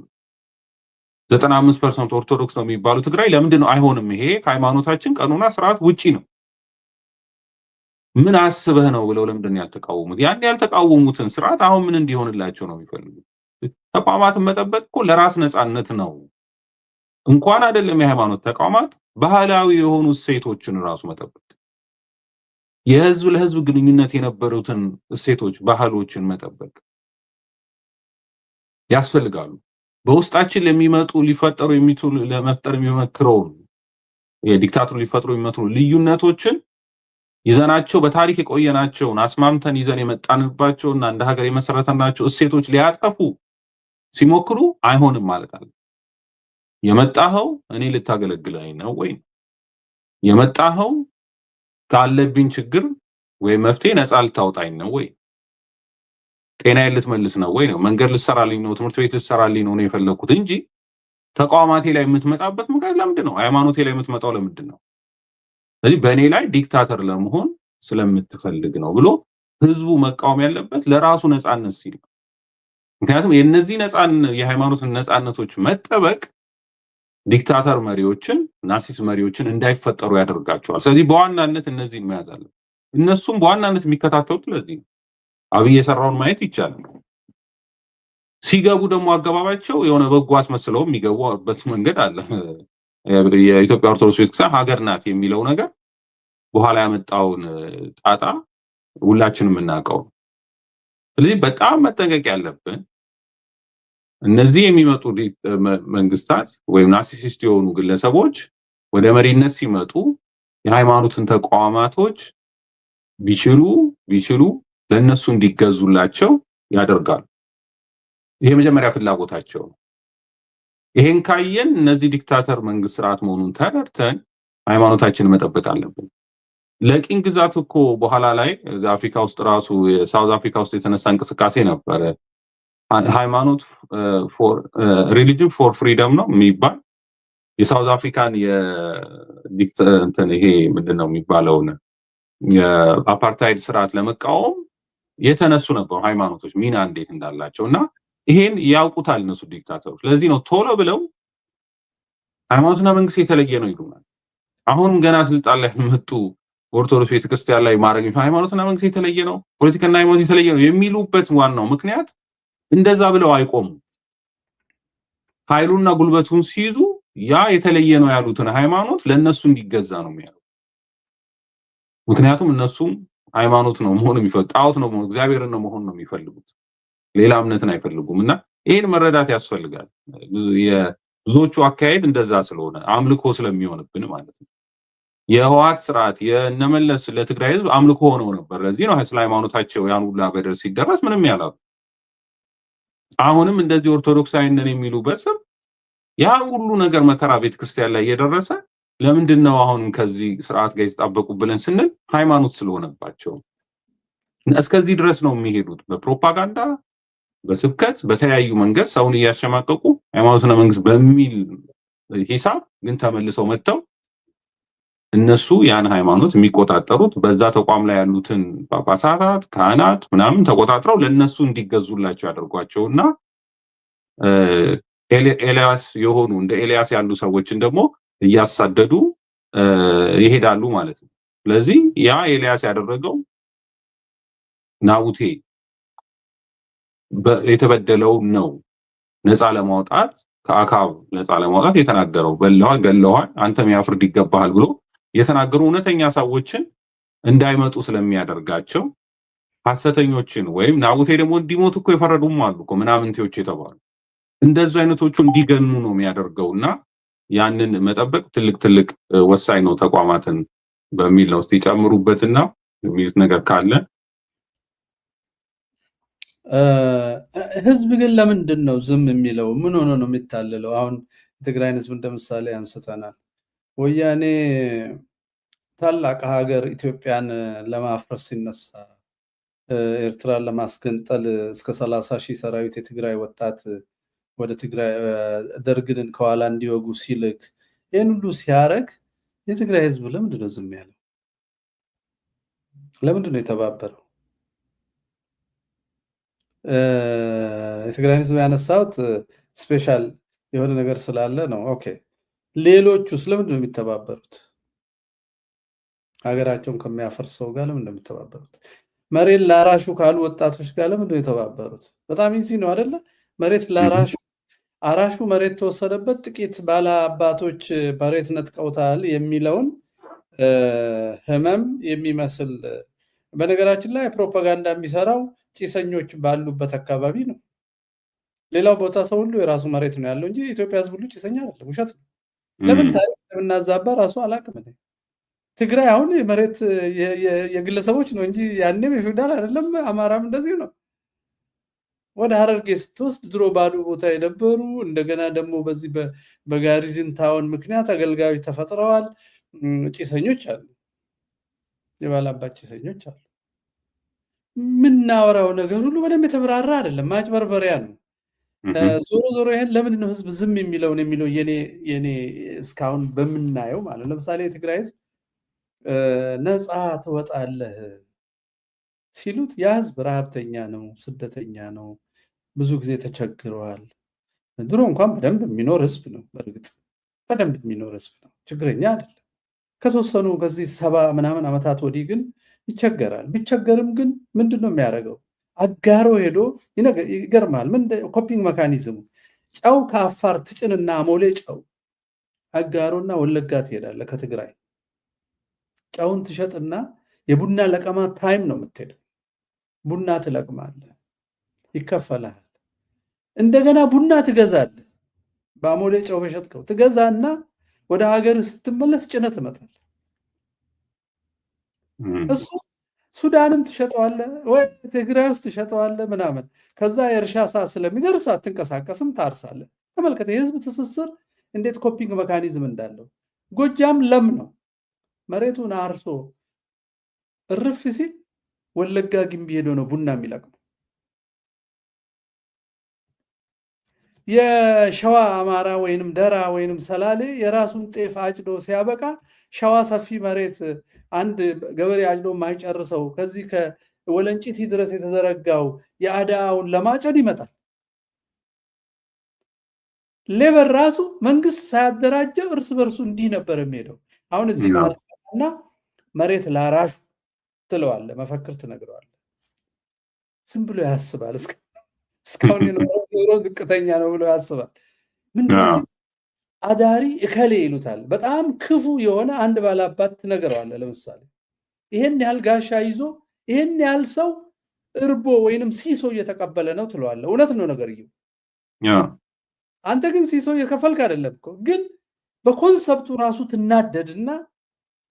95% ኦርቶዶክስ ነው የሚባሉ ትግራይ ለምንድን ነው አይሆንም? ይሄ ከሃይማኖታችን ቀኖና ስርዓት ውጪ ነው። ምን አስበህ ነው ብለው ለምንድን ነው ያልተቃወሙት? ያን ያልተቃወሙትን ስርዓት አሁን ምን እንዲሆንላቸው ነው የሚፈልጉት? ተቋማትን መጠበቅ እኮ ለራስ ነፃነት ነው። እንኳን አይደለም የሃይማኖት ተቋማት፣ ባህላዊ የሆኑ እሴቶችን ራሱ መጠበቅ፣ የህዝብ ለህዝብ ግንኙነት የነበሩትን እሴቶች፣ ባህሎችን መጠበቅ ያስፈልጋሉ። በውስጣችን ለሚመጡ ሊፈጠሩ የሚችሉ ለመፍጠር የሚሞክረውን የ dictator ሊፈጥሩ የሚመጡ ልዩነቶችን ይዘናቸው በታሪክ የቆየናቸውን አስማምተን ይዘን የመጣንባቸውና እንደ ሀገር የመሰረተናቸው እሴቶች ሊያጠፉ ሲሞክሩ አይሆንም ማለት አለ። የመጣኸው እኔ ልታገለግለኝ ነው ወይ? የመጣኸው ካለብኝ ችግር ወይ መፍትሄ ነፃ ልታወጣኝ ነው ወይ? ጤናዬን ልትመልስ ነው ወይ ነው? መንገድ ልትሰራልኝ ነው? ትምህርት ቤት ልትሰራልኝ ነው ነው የፈለግኩት እንጂ ተቋማቴ ላይ የምትመጣበት ምክንያት ለምንድን ነው? ሃይማኖቴ ላይ የምትመጣው ለምንድን ነው? ስለዚህ በእኔ ላይ dictator ለመሆን ስለምትፈልግ ነው ብሎ ህዝቡ መቃወም ያለበት ለራሱ ነፃነት ሲል ነው። ምክንያቱም የነዚህ የሃይማኖት ነፃነቶች መጠበቅ dictator መሪዎችን፣ narcissist መሪዎችን እንዳይፈጠሩ ያደርጋቸዋል። ስለዚህ በዋናነት እነዚህን መያዝ አለብን። እነሱም በዋናነት የሚከታተሉት ለዚህ ነው። አብይ የሰራውን ማየት ይቻላል። ሲገቡ ደግሞ አገባባቸው የሆነ በጎ አስመስለው የሚገቡበት መንገድ አለ። የኢትዮጵያ ኦርቶዶክስ ቤተክርስቲያን ሀገር ናት የሚለው ነገር በኋላ ያመጣውን ጣጣ ሁላችንም የምናውቀው ነው። ስለዚህ በጣም መጠንቀቅ ያለብን እነዚህ የሚመጡ መንግስታት ወይም narcissist የሆኑ ግለሰቦች ወደ መሪነት ሲመጡ የሃይማኖትን ተቋማቶች ቢችሉ ቢችሉ ለእነሱ እንዲገዙላቸው ያደርጋሉ። ይሄ የመጀመሪያ ፍላጎታቸው ነው። ይሄን ካየን እነዚህ dictator መንግስት ስርዓት መሆኑን ተረድተን ሃይማኖታችንን መጠበቅ አለብን። ለቅኝ ግዛት እኮ በኋላ ላይ አፍሪካ ውስጥ ራሱ South Africa ውስጥ የተነሳ እንቅስቃሴ ነበረ። ሃይማኖት for religion for freedom ነው የሚባል የ South Africa ን ይሄ ምንድን ነው የሚባለውን የአፓርታይድ ስርዓት ለመቃወም የተነሱ ነበሩ ሃይማኖቶች ሚና እንዴት እንዳላቸው። እና ይሄን ያውቁታል እነሱ dictator ኦች። ለዚህ ነው ቶሎ ብለው ሃይማኖትና መንግስት የተለየ ነው ይሉናል። አሁንም ገና ስልጣን ላይ መጡ ኦርቶዶክስ ቤተክርስቲያን ላይ ማድረግ ሃይማኖትና መንግስት የተለየ ነው፣ ፖለቲካና ሃይማኖት የተለየ ነው የሚሉበት ዋናው ምክንያት እንደዛ ብለው አይቆሙም። ኃይሉና ጉልበቱን ሲይዙ ያ የተለየ ነው ያሉትን ሃይማኖት ለእነሱ እንዲገዛ ነው የሚያደርጉት። ምክንያቱም እነሱም ሃይማኖት ነው መሆን የሚፈልጉት፣ ጣዖት ነው መሆን፣ እግዚአብሔርን ነው መሆን ነው የሚፈልጉት፣ ሌላ እምነትን አይፈልጉም። እና ይህን መረዳት ያስፈልጋል። የብዙዎቹ አካሄድ እንደዛ ስለሆነ አምልኮ ስለሚሆንብን ማለት ነው። የህወሓት ስርዓት የነመለስ ለትግራይ ህዝብ አምልኮ ሆነው ነበር። ለዚህ ነው ስለ ሃይማኖታቸው ያን ሁላ በደል ሲደረስ ምንም ያላሉ። አሁንም እንደዚህ ኦርቶዶክሳዊ ነን የሚሉ በስም ያ ሁሉ ነገር መከራ ቤተክርስቲያን ላይ እየደረሰ ለምንድን ነው አሁንም ከዚህ ስርዓት ጋር የተጣበቁ ብለን ስንል ሃይማኖት ስለሆነባቸው እስከዚህ ድረስ ነው የሚሄዱት። በፕሮፓጋንዳ፣ በስብከት፣ በተለያዩ መንገድ ሰውን እያሸማቀቁ ሃይማኖትና መንግስት በሚል ሂሳብ ግን ተመልሰው መጥተው እነሱ ያን ሃይማኖት የሚቆጣጠሩት በዛ ተቋም ላይ ያሉትን ጳጳሳት፣ ካህናት ምናምን ተቆጣጥረው ለእነሱ እንዲገዙላቸው ያደርጓቸውና ኤልያስ የሆኑ እንደ ኤልያስ ያሉ ሰዎችን ደግሞ እያሳደዱ ይሄዳሉ ማለት ነው። ስለዚህ ያ ኤልያስ ያደረገው ናቡቴ የተበደለው ነው ነፃ ለማውጣት፣ ከአካብ ነፃ ለማውጣት የተናገረው፣ በለዋል፣ ገለዋል፣ አንተም ያ ፍርድ ይገባሃል ብሎ የተናገሩ እውነተኛ ሰዎችን እንዳይመጡ ስለሚያደርጋቸው ሐሰተኞችን ወይም ናቡቴ ደግሞ እንዲሞቱ እኮ የፈረዱም አሉ እኮ ምናምንቴዎች የተባሉ፣ እንደዙ አይነቶቹ እንዲገኑ ነው የሚያደርገው። እና ያንን መጠበቅ ትልቅ ትልቅ ወሳኝ ነው ተቋማትን በሚል ነው። እስቲ ጨምሩበትና የሚሉት ነገር ካለ። ህዝብ ግን ለምንድን ነው ዝም የሚለው? ምን ሆኖ ነው የሚታለለው? አሁን የትግራይን ህዝብ እንደምሳሌ አንስተናል። ወያኔ ታላቅ ሀገር ኢትዮጵያን ለማፍረስ ሲነሳ፣ ኤርትራን ለማስገንጠል እስከ 30,000 ሰራዊት የትግራይ ወጣት ወደ ትግራይ ደርግንን ከኋላ እንዲወጉ ሲልክ፣ ይህን ሁሉ ሲያደርግ የትግራይ ህዝብ ለምንድን ነው ዝም ያለው? ለምንድን ነው የተባበረው? የትግራይን ህዝብ ያነሳሁት special የሆነ ነገር ስላለ ነው። Okay፣ ሌሎቹስ ለምንድን ነው የሚተባበሩት? ሀገራቸውን ከሚያፈርስ ሰው ጋር ለምንድን ነው የሚተባበሩት? መሬት ላራሹ ካሉ ወጣቶች ጋር ለምንድን ነው የተባበሩት? በጣም easy ነው አይደለ? መሬት ላራሹ፣ አራሹ መሬት ተወሰደበት፣ ጥቂት ባለ አባቶች መሬት ነጥቀውታል የሚለውን ህመም የሚመስል። በነገራችን ላይ ፕሮፓጋንዳ የሚሰራው ጭሰኞች ባሉበት አካባቢ ነው። ሌላው ቦታ ሰው ሁሉ የራሱ መሬት ነው ያለው እንጂ የኢትዮጵያ ህዝብ ሁሉ ጭሰኛ አይደለም። ውሸት ነው። ለምን ታሪክ እንደምናዛባ ራሱ አላውቅም እኔ። ትግራይ አሁን የመሬት የግለሰቦች ነው እንጂ ያኔም የፊውዳል አይደለም። አማራም እንደዚሁ ነው። ወደ ሀረርጌ ስትወስድ ድሮ ባዶ ቦታ የነበሩ፣ እንደገና ደግሞ በዚህ በ garrison town ምክንያት አገልጋዮች ተፈጥረዋል። ጭሰኞች አሉ፣ የባላባት ጭሰኞች አሉ። የምናወራው ነገር ሁሉ በደንብ የተብራራ አይደለም፣ ማጭበርበሪያ ነው። ዞሮ ዞሮ ይሄን ለምንድን ነው ህዝብ ዝም የሚለውን የሚለው የኔ እስካሁን በምናየው ማለት፣ ለምሳሌ የትግራይ ህዝብ ነፃ ትወጣለህ ሲሉት ያ ህዝብ ረሃብተኛ ነው፣ ስደተኛ ነው፣ ብዙ ጊዜ ተቸግረዋል። ድሮ እንኳን በደንብ የሚኖር ህዝብ ነው። በእርግጥ በደንብ የሚኖር ህዝብ ነው፣ ችግረኛ አይደለም። ከተወሰኑ ከዚህ 70 ምናምን ዓመታት ወዲህ ግን ይቸገራል። ቢቸገርም ግን ምንድን ነው የሚያደርገው? አጋሮ ሄዶ፣ ይገርማል። ምን coping mechanism ኡ፣ ጨው ከአፋር ትጭንና አሞሌ ጨው አጋሮና ወለጋ ትሄዳለህ። ከትግራይ ጨውን ትሸጥና የቡና ለቀማ time ነው የምትሄደው። ቡና ትለቅማለህ፣ ይከፈልሃል። እንደገና ቡና ትገዛለህ። በአሞሌ ጨው በሸጥከው ትገዛና ወደ ሀገር ስትመለስ ጭነት ትመጣለህ። እሱ ሱዳንም ትሸጠዋለህ ወይ ትግራይ ውስጥ ትሸጠዋለህ ምናምን። ከዛ የእርሻ ሰዓት ስለሚደርስ አትንቀሳቀስም፣ ታርሳለህ። ተመልከተ የህዝብ ትስስር እንዴት coping mechanism እንዳለው። ጎጃም ለም ነው። መሬቱን አርሶ እርፍ ሲል ወለጋ ግንቢ ሄዶ ነው ቡና የሚለቅመው። የሸዋ አማራ ወይንም ደራ ወይንም ሰላሌ የራሱን ጤፍ አጭዶ ሲያበቃ ሸዋ ሰፊ መሬት አንድ ገበሬ አጭዶ የማይጨርሰው ከዚህ ከወለንጭቲ ድረስ የተዘረጋው የአዳውን ለማጨድ ይመጣል። Labor ራሱ መንግስት ሳያደራጀው እርስ በርሱ እንዲህ ነበር የሚሄደው። አሁን እዚህ መሀል እና መሬት ላራሹ ትለዋለህ፣ መፈክር ትነግረዋለህ። ዝም ብሎ ያስባል። እስካሁን የኖረው ኑሮ ዝቅተኛ ነው ብሎ ያስባል። ምንድነው አዳሪ እከሌ ይሉታል። በጣም ክፉ የሆነ አንድ ባላባት ትነግረዋለህ። ለምሳሌ ይሄን ያህል ጋሻ ይዞ ይሄን ያህል ሰው እርቦ ወይንም ሲሶ እየተቀበለ ነው ትለዋለህ። እውነት ነው ነገርየው። አንተ ግን ሲሶ እየከፈልክ አይደለም እኮ፣ ግን በ concept ኡ ራሱ ትናደድና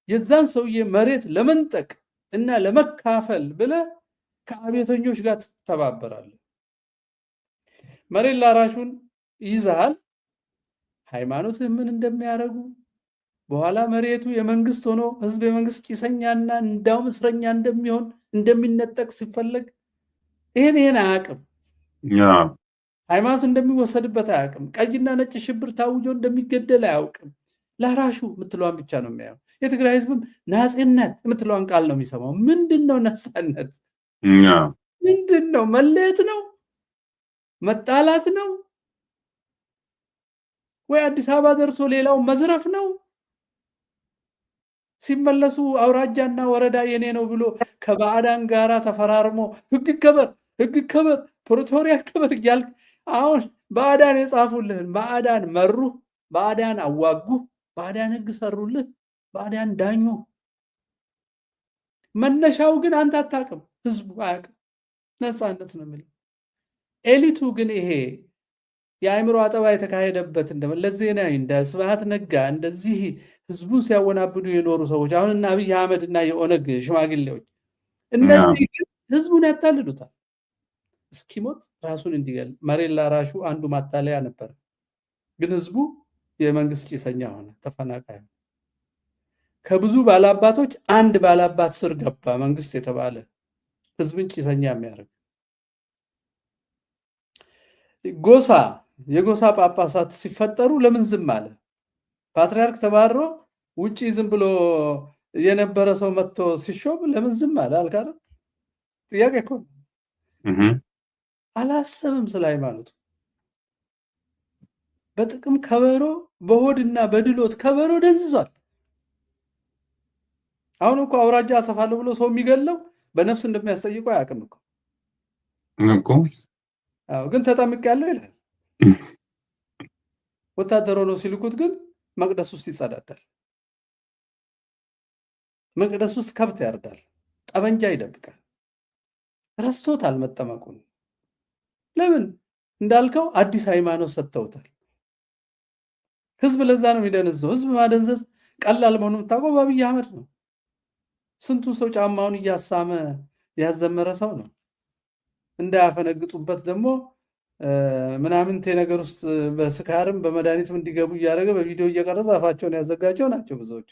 የዛን ሰውዬ መሬት ለመንጠቅ እና ለመካፈል ብለህ ከአብዮተኞች ጋር ትተባበራለህ። መሬት ላራሹን ይዘሃል። ሃይማኖትህ ምን እንደሚያደርጉ፣ በኋላ መሬቱ የመንግስት ሆኖ ህዝብ የመንግስት ጭሰኛና እንዳውም እስረኛ እንደሚሆን፣ እንደሚነጠቅ ሲፈለግ ይሄን አያውቅም። ሃይማኖት እንደሚወሰድበት አያውቅም። ቀይና ነጭ ሽብር ታውጆ እንደሚገደል አያውቅም። ላራሹ የምትለዋን ብቻ ነው የሚያየው። የትግራይ ህዝብም ናጽነት የምትለዋን ቃል ነው የሚሰማው። ምንድን ነው ነፃነት? ምንድን ነው? መለየት ነው? መጣላት ነው? ወይ አዲስ አበባ ደርሶ ሌላው መዝረፍ ነው? ሲመለሱ አውራጃና ወረዳ የኔ ነው ብሎ ከባዕዳን ጋራ ተፈራርሞ ህግ ይከበር፣ ህግ ይከበር፣ ፕሪቶሪያ ይከበር እያልክ አሁን ባዕዳን የጻፉልህን፣ ባዕዳን መሩህ፣ ባዕዳን አዋጉህ፣ ባዕዳን ህግ ሰሩልህ፣ ባዕዳን ዳኙ። መነሻው ግን አንተ አታውቅም፣ ህዝቡ አያውቅም። ነፃነት ነው የሚለው። Elite ኡ ግን ይሄ የአእምሮ አጠባ የተካሄደበት እንደ መለስ ዜናዊ፣ እንደ ስብሃት ነጋ፣ እንደዚህ ህዝቡን ሲያወናብዱ የኖሩ ሰዎች፣ አሁን እና አብይ አህመድ እና የኦነግ ሽማግሌዎች፣ እነዚህ ግን ህዝቡን ያታልሉታል። እስኪሞት ራሱን እንዲገል መሬት ላራሹ አንዱ ማታለያ ነበር። ግን ህዝቡ የመንግስት ጭሰኛ ሆነ፣ ተፈናቃይ ሆነ። ከብዙ ባላባቶች አንድ ባላባት ስር ገባ መንግስት የተባለ ህዝብን ጭሰኛ የሚያደርግ። ጎሳ፣ የጎሳ ጳጳሳት ሲፈጠሩ ለምን ዝም አለ? ፓትርያርክ ተባሮ ውጪ ዝም ብሎ የነበረ ሰው መጥቶ ሲሾም ለምን ዝም አለ? አልካረ ጥያቄ እኮ ነው። አላሰብም ስለ ሃይማኖቱ። በጥቅም ከበሮ፣ በሆድና በድሎት ከበሮ ደንዝዟል። አሁን እኮ አውራጃ አሰፋለሁ ብሎ ሰው የሚገለው በነፍስ እንደሚያስጠይቀው አያውቅም እኮ። እኮ። አዎ፣ ግን ተጠምቄያለሁ ይላል። ወታደር ሆኖ ሲልኩት ግን መቅደስ ውስጥ ይጸዳዳል። መቅደስ ውስጥ ከብት ያርዳል፣ ጠመንጃ ይደብቃል። ረስቶታል መጠመቁን። ለምን እንዳልከው አዲስ ሃይማኖት ሰጥተውታል። ህዝብ ለዛ ነው የሚደነዘው። ህዝብ ማደንዘዝ ቀላል መሆኑን የምታውቀው በአብይ አህመድ ነው። ስንቱ ሰው ጫማውን እያሳመ ያዘመረ ሰው ነው። እንዳያፈነግጡበት ደግሞ ምናምንቴ ነገር ውስጥ በስካርም በመድኃኒትም እንዲገቡ እያደረገ በቪዲዮ እየቀረጸ አፋቸውን ያዘጋቸው ናቸው ብዙዎቹ።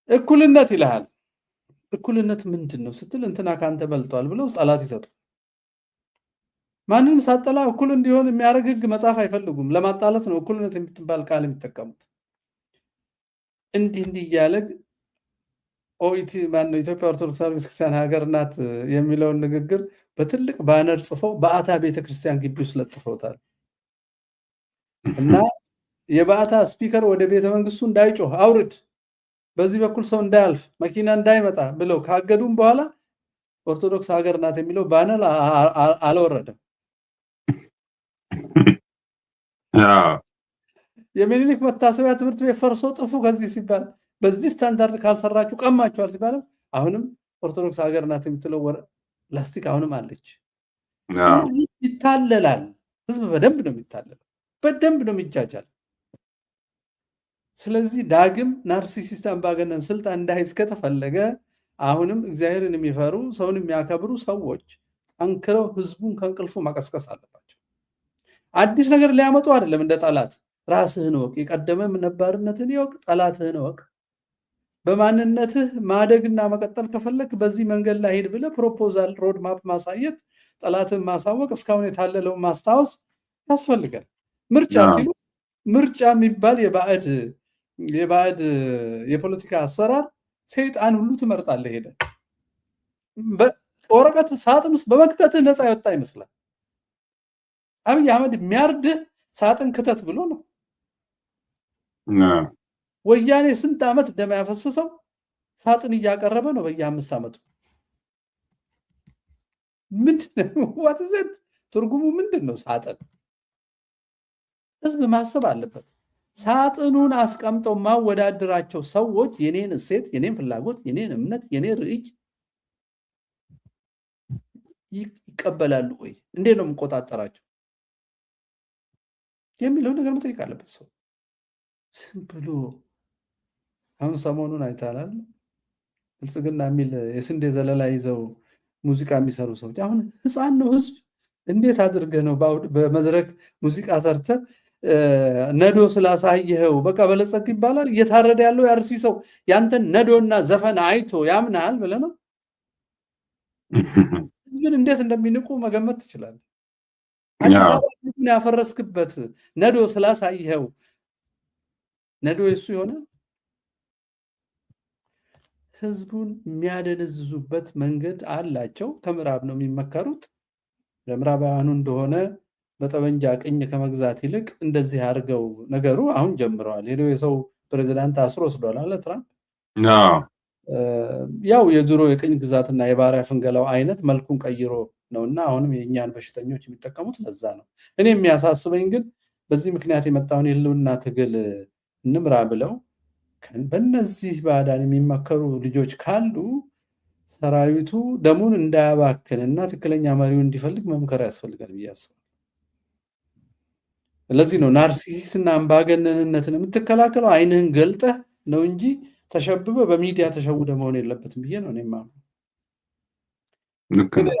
እኩልነት ይልሃል። እኩልነት ምንድን ነው ስትል እንትና ከአንተ በልጧል ብለው ጠላት ይሰጡ። ማንንም ሳጠላ እኩል እንዲሆን የሚያደርግ ህግ መጻፍ አይፈልጉም። ለማጣላት ነው እኩልነት የምትባል ቃል የሚጠቀሙት። እንዲህ እንዲህ እያለ ኦኢቲ ማነው ኢትዮጵያ ኦርቶዶክስ ቤተክርስቲያን ሀገር ናት የሚለውን ንግግር በትልቅ banner ጽፈው በአታ ቤተክርስቲያን ግቢ ውስጥ ለጥፈውታል። እና የበአታ speaker ወደ ቤተ መንግስቱ እንዳይጮህ አውርድ፣ በዚህ በኩል ሰው እንዳያልፍ፣ መኪና እንዳይመጣ ብለው ካገዱም በኋላ ኦርቶዶክስ ሀገር ናት የሚለው banner አልወረደም። የሚኒሊክ መታሰቢያ ትምህርት ቤት ፈርሶ ጥፉ ከዚህ ሲባል፣ በዚህ ስታንዳርድ ካልሰራችሁ ቀማችኋል ሲባልም አሁንም ኦርቶዶክስ ሀገር ናት የምትለው ላስቲክ አሁንም አለች። ይታለላል። ህዝብ በደንብ ነው የሚታለለው፣ በደንብ ነው የሚጃጃል። ስለዚህ ዳግም narcissist አምባገነን ስልጣን እንዳይዝ ከተፈለገ አሁንም እግዚአብሔርን የሚፈሩ፣ ሰውን የሚያከብሩ ሰዎች ጠንክረው ህዝቡን ከእንቅልፉ መቀስቀስ አለባቸው። አዲስ ነገር ሊያመጡ አይደለም፣ እንደ ጠላት ራስህን እወቅ፣ የቀደመ ነባርነትን ይወቅ፣ ጠላትህን እወቅ። በማንነትህ ማደግና መቀጠል ከፈለክ በዚህ መንገድ ላይ ሂድ ብለህ proposal፣ road map ማሳየት፣ ጠላትን ማሳወቅ፣ እስካሁን የታለለውን ማስታወስ ያስፈልጋል። ምርጫ ሲሉ ምርጫ የሚባል የባዕድ የፖለቲካ አሰራር ሰይጣን ሁሉ ትመርጣለህ። ሄደ ወረቀት ሳጥን ውስጥ በመክተትህ ነፃ የወጣ ይመስላል። አብይ አህመድ የሚያርድህ ሳጥን ክተት ብሎ ነው። ወያኔ ስንት ዓመት ደም ያፈሰሰው ሳጥን እያቀረበ ነው በየ5 ዓመቱ። ምንድነው? What is it? ትርጉሙ ምንድን ነው? ሳጥን ህዝብ ማሰብ አለበት። ሳጥኑን አስቀምጠው ማወዳደራቸው ሰዎች የኔን እሴት፣ የኔን ፍላጎት፣ የኔን እምነት፣ የኔን ርዕይ ይቀበላሉ ወይ? እንዴት ነው የምቆጣጠራቸው የሚለው ነገር መጠየቅ አለበት ሰው። ዝም ብሎ አሁን ሰሞኑን አይተሃል፣ ብልጽግና የሚል የስንዴ ዘለላ ይዘው ሙዚቃ የሚሰሩ ሰዎች። አሁን ህፃን ነው ህዝብ፣ እንዴት አድርገህ ነው በመድረክ ሙዚቃ ሰርተህ ነዶ ስላሳየኸው በቃ በለጸግ ይባላል? እየታረደ ያለው የአርሲ ሰው ያንተን ነዶና ዘፈን አይቶ ያምናል ብለህ ነው? ህዝብን እንዴት እንደሚንቁ መገመት ትችላለህ። አዲስ አበባ ያፈረስክበት ነዶ ስላሳየኸው ነዶ የሱ ይሆናል? ህዝቡን የሚያደነዝዙበት መንገድ አላቸው። ከምዕራብ ነው የሚመከሩት። ለምዕራባውያኑ እንደሆነ በጠመንጃ ቅኝ ከመግዛት ይልቅ እንደዚህ አድርገው ነገሩ አሁን ጀምረዋል። ሄዶ የሰው ፕሬዚዳንት አስሮ ወስዷል አለ ትራምፕ። ያው የድሮ የቅኝ ግዛትና የባሪያ ፍንገላው አይነት መልኩን ቀይሮ ነውና አሁንም የእኛን በሽተኞች የሚጠቀሙት ለዛ ነው። እኔ የሚያሳስበኝ ግን በዚህ ምክንያት የመጣውን የህልውና ትግል እንምራ ብለው በእነዚህ ባዕዳን የሚመከሩ ልጆች ካሉ ሰራዊቱ ደሙን እንዳያባክን እና ትክክለኛ መሪውን እንዲፈልግ መምከር ያስፈልጋል ብዬ አስባለሁ። ለዚህ ነው narcissist ና አምባገነንነትን የምትከላከለው አይንህን ገልጠህ ነው እንጂ ተሸብበህ በሚዲያ ተሸውደ መሆን የለበትም ብዬ ነው እኔ የማምነው። ልክ ነው።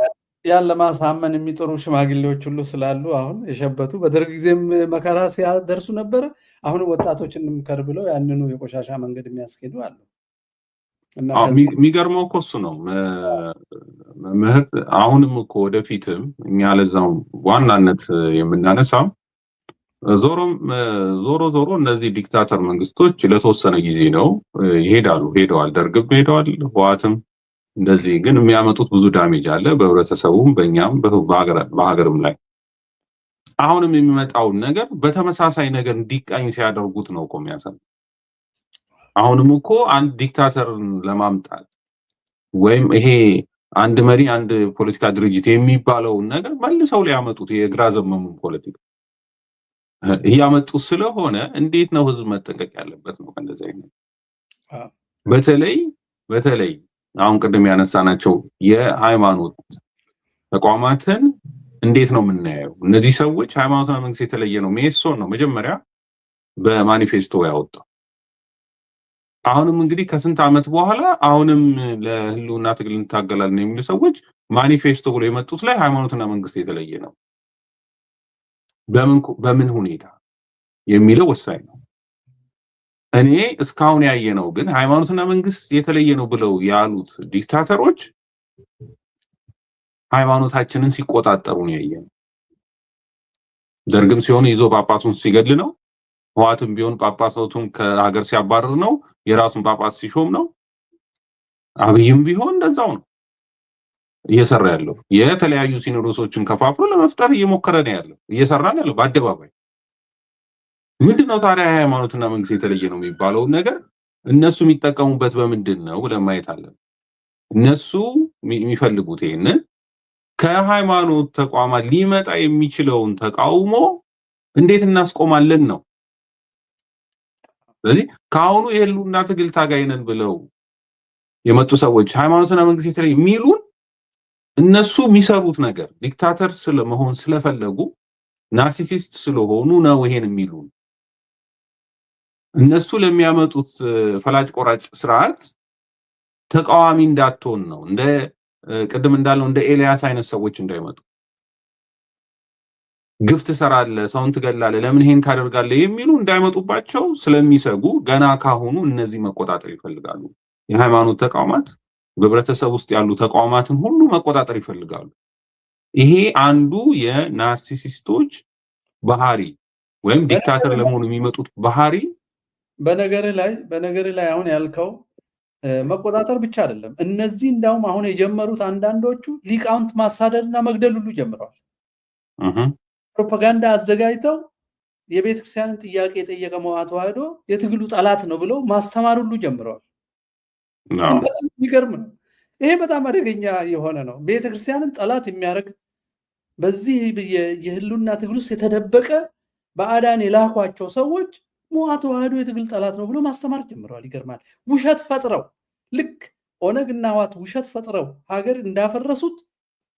ያን ለማሳመን የሚጥሩ ሽማግሌዎች ሁሉ ስላሉ አሁን የሸበቱ በደርግ ጊዜም መከራ ሲያደርሱ ነበረ። አሁንም ወጣቶችን እንምከር ብለው ያንኑ የቆሻሻ መንገድ የሚያስኬዱ አሉ። እና የሚገርመው እኮ እሱ ነው መምህር። አሁንም እኮ ወደፊትም እኛ ለዛው ዋናነት የምናነሳው ዞሮም ዞሮ ዞሮ እነዚህ dictator መንግስቶች ለተወሰነ ጊዜ ነው ይሄዳሉ፣ ሄደዋል። ደርግም ሄደዋል፣ ህወሓትም እንደዚህ። ግን የሚያመጡት ብዙ damage አለ በህብረተሰቡም በእኛም በሀገርም ላይ። አሁንም የሚመጣውን ነገር በተመሳሳይ ነገር እንዲቃኝ ሲያደርጉት ነው እኮ የሚያሳየው። አሁንም እኮ አንድ dictator ን ለማምጣት ወይም ይሄ አንድ መሪ አንድ ፖለቲካ ድርጅት የሚባለውን ነገር መልሰው ሊያመጡት የግራ ዘመሙን ፖለቲካ እያመጡ ስለሆነ እንዴት ነው ህዝብ መጠንቀቅ ያለበት ነው ከእንደዚህ አይነት። በተለይ በተለይ አሁን ቅድም ያነሳናቸው የሃይማኖት ተቋማትን እንዴት ነው የምናየው? እነዚህ ሰዎች ሃይማኖትና መንግስት የተለየ ነው። ሜሶን ነው መጀመሪያ በማኒፌስቶ ያወጣው። አሁንም እንግዲህ ከስንት ዓመት በኋላ አሁንም ለህልውና ትግል እንታገላለን የሚሉ ሰዎች ማኒፌስቶ ብሎ የመጡት ላይ ሃይማኖትና መንግስት የተለየ ነው። በምን ሁኔታ የሚለው ወሳኝ ነው። እኔ እስካሁን ያየነው ግን ሃይማኖትና መንግስት የተለየ ነው ብለው ያሉት dictator ኦች ሃይማኖታችንን ሲቆጣጠሩ ነው ያየነው። ደርግም ሲሆን ይዞ ጳጳሱን ሲገድል ነው። ህወሓትም ቢሆን ጳጳሳቱን ከሀገር ሲያባርር ነው። የራሱን ጳጳስ ሲሾም ነው። አብይም ቢሆን እንደዛው ነው እየሰራ ያለው። የተለያዩ ሲኖዶሶችን ከፋፍሎ ለመፍጠር እየሞከረ ነው ያለው፣ እየሰራ ነው ያለው በአደባባይ። ምንድነው ታዲያ ሃይማኖትና መንግስት የተለየ ነው የሚባለውን ነገር እነሱ የሚጠቀሙበት በምንድን ነው ብለን ማየት አለን። እነሱ የሚፈልጉት ይሄንን ከሃይማኖት ተቋማት ሊመጣ የሚችለውን ተቃውሞ እንዴት እናስቆማለን ነው። ስለዚህ ከአሁኑ የህልውና ትግል ታጋይ ነን ብለው የመጡ ሰዎች ሃይማኖትና መንግስት የተለየ የሚሉን እነሱ የሚሰሩት ነገር dictator ስለመሆን ስለፈለጉ narcissist ስለሆኑ ነው ይሄን የሚሉን። እነሱ ለሚያመጡት ፈላጭ ቆራጭ ስርዓት ተቃዋሚ እንዳትሆን ነው። እንደ ቅድም እንዳለው እንደ ኤልያስ አይነት ሰዎች እንዳይመጡ፣ ግፍ ትሰራለህ፣ ሰውን ትገላለህ፣ ለምን ይሄን ታደርጋለህ የሚሉ እንዳይመጡባቸው ስለሚሰጉ ገና ካሁኑ እነዚህ መቆጣጠር ይፈልጋሉ። የሃይማኖት ተቋማት፣ በህብረተሰብ ውስጥ ያሉ ተቋማትን ሁሉ መቆጣጠር ይፈልጋሉ። ይሄ አንዱ የ narcissist ኦች ባህሪ ወይም dictator ለመሆኑ የሚመጡት ባህሪ። በነገር ላይ አሁን ያልከው መቆጣጠር ብቻ አይደለም። እነዚህ እንዳውም አሁን የጀመሩት አንዳንዶቹ ሊቃውንት ማሳደድ እና መግደል ሁሉ ጀምረዋል። ፕሮፓጋንዳ አዘጋጅተው የቤተ ክርስቲያንን ጥያቄ የጠየቀ መዋ ተዋህዶ የትግሉ ጠላት ነው ብለው ማስተማር ሁሉ ጀምረዋል። በጣም የሚገርም ነው። ይሄ በጣም አደገኛ የሆነ ነው። ቤተክርስቲያንን ጠላት የሚያደርግ በዚህ የህልውና ትግል ውስጥ የተደበቀ ባዕዳን የላኳቸው ሰዎች ሞዓ ተዋህዶ የትግል ጠላት ነው ብሎ ማስተማር ጀምረዋል። ይገርማል። ውሸት ፈጥረው፣ ልክ ኦነግ እና ህወሓት ውሸት ፈጥረው ሀገር እንዳፈረሱት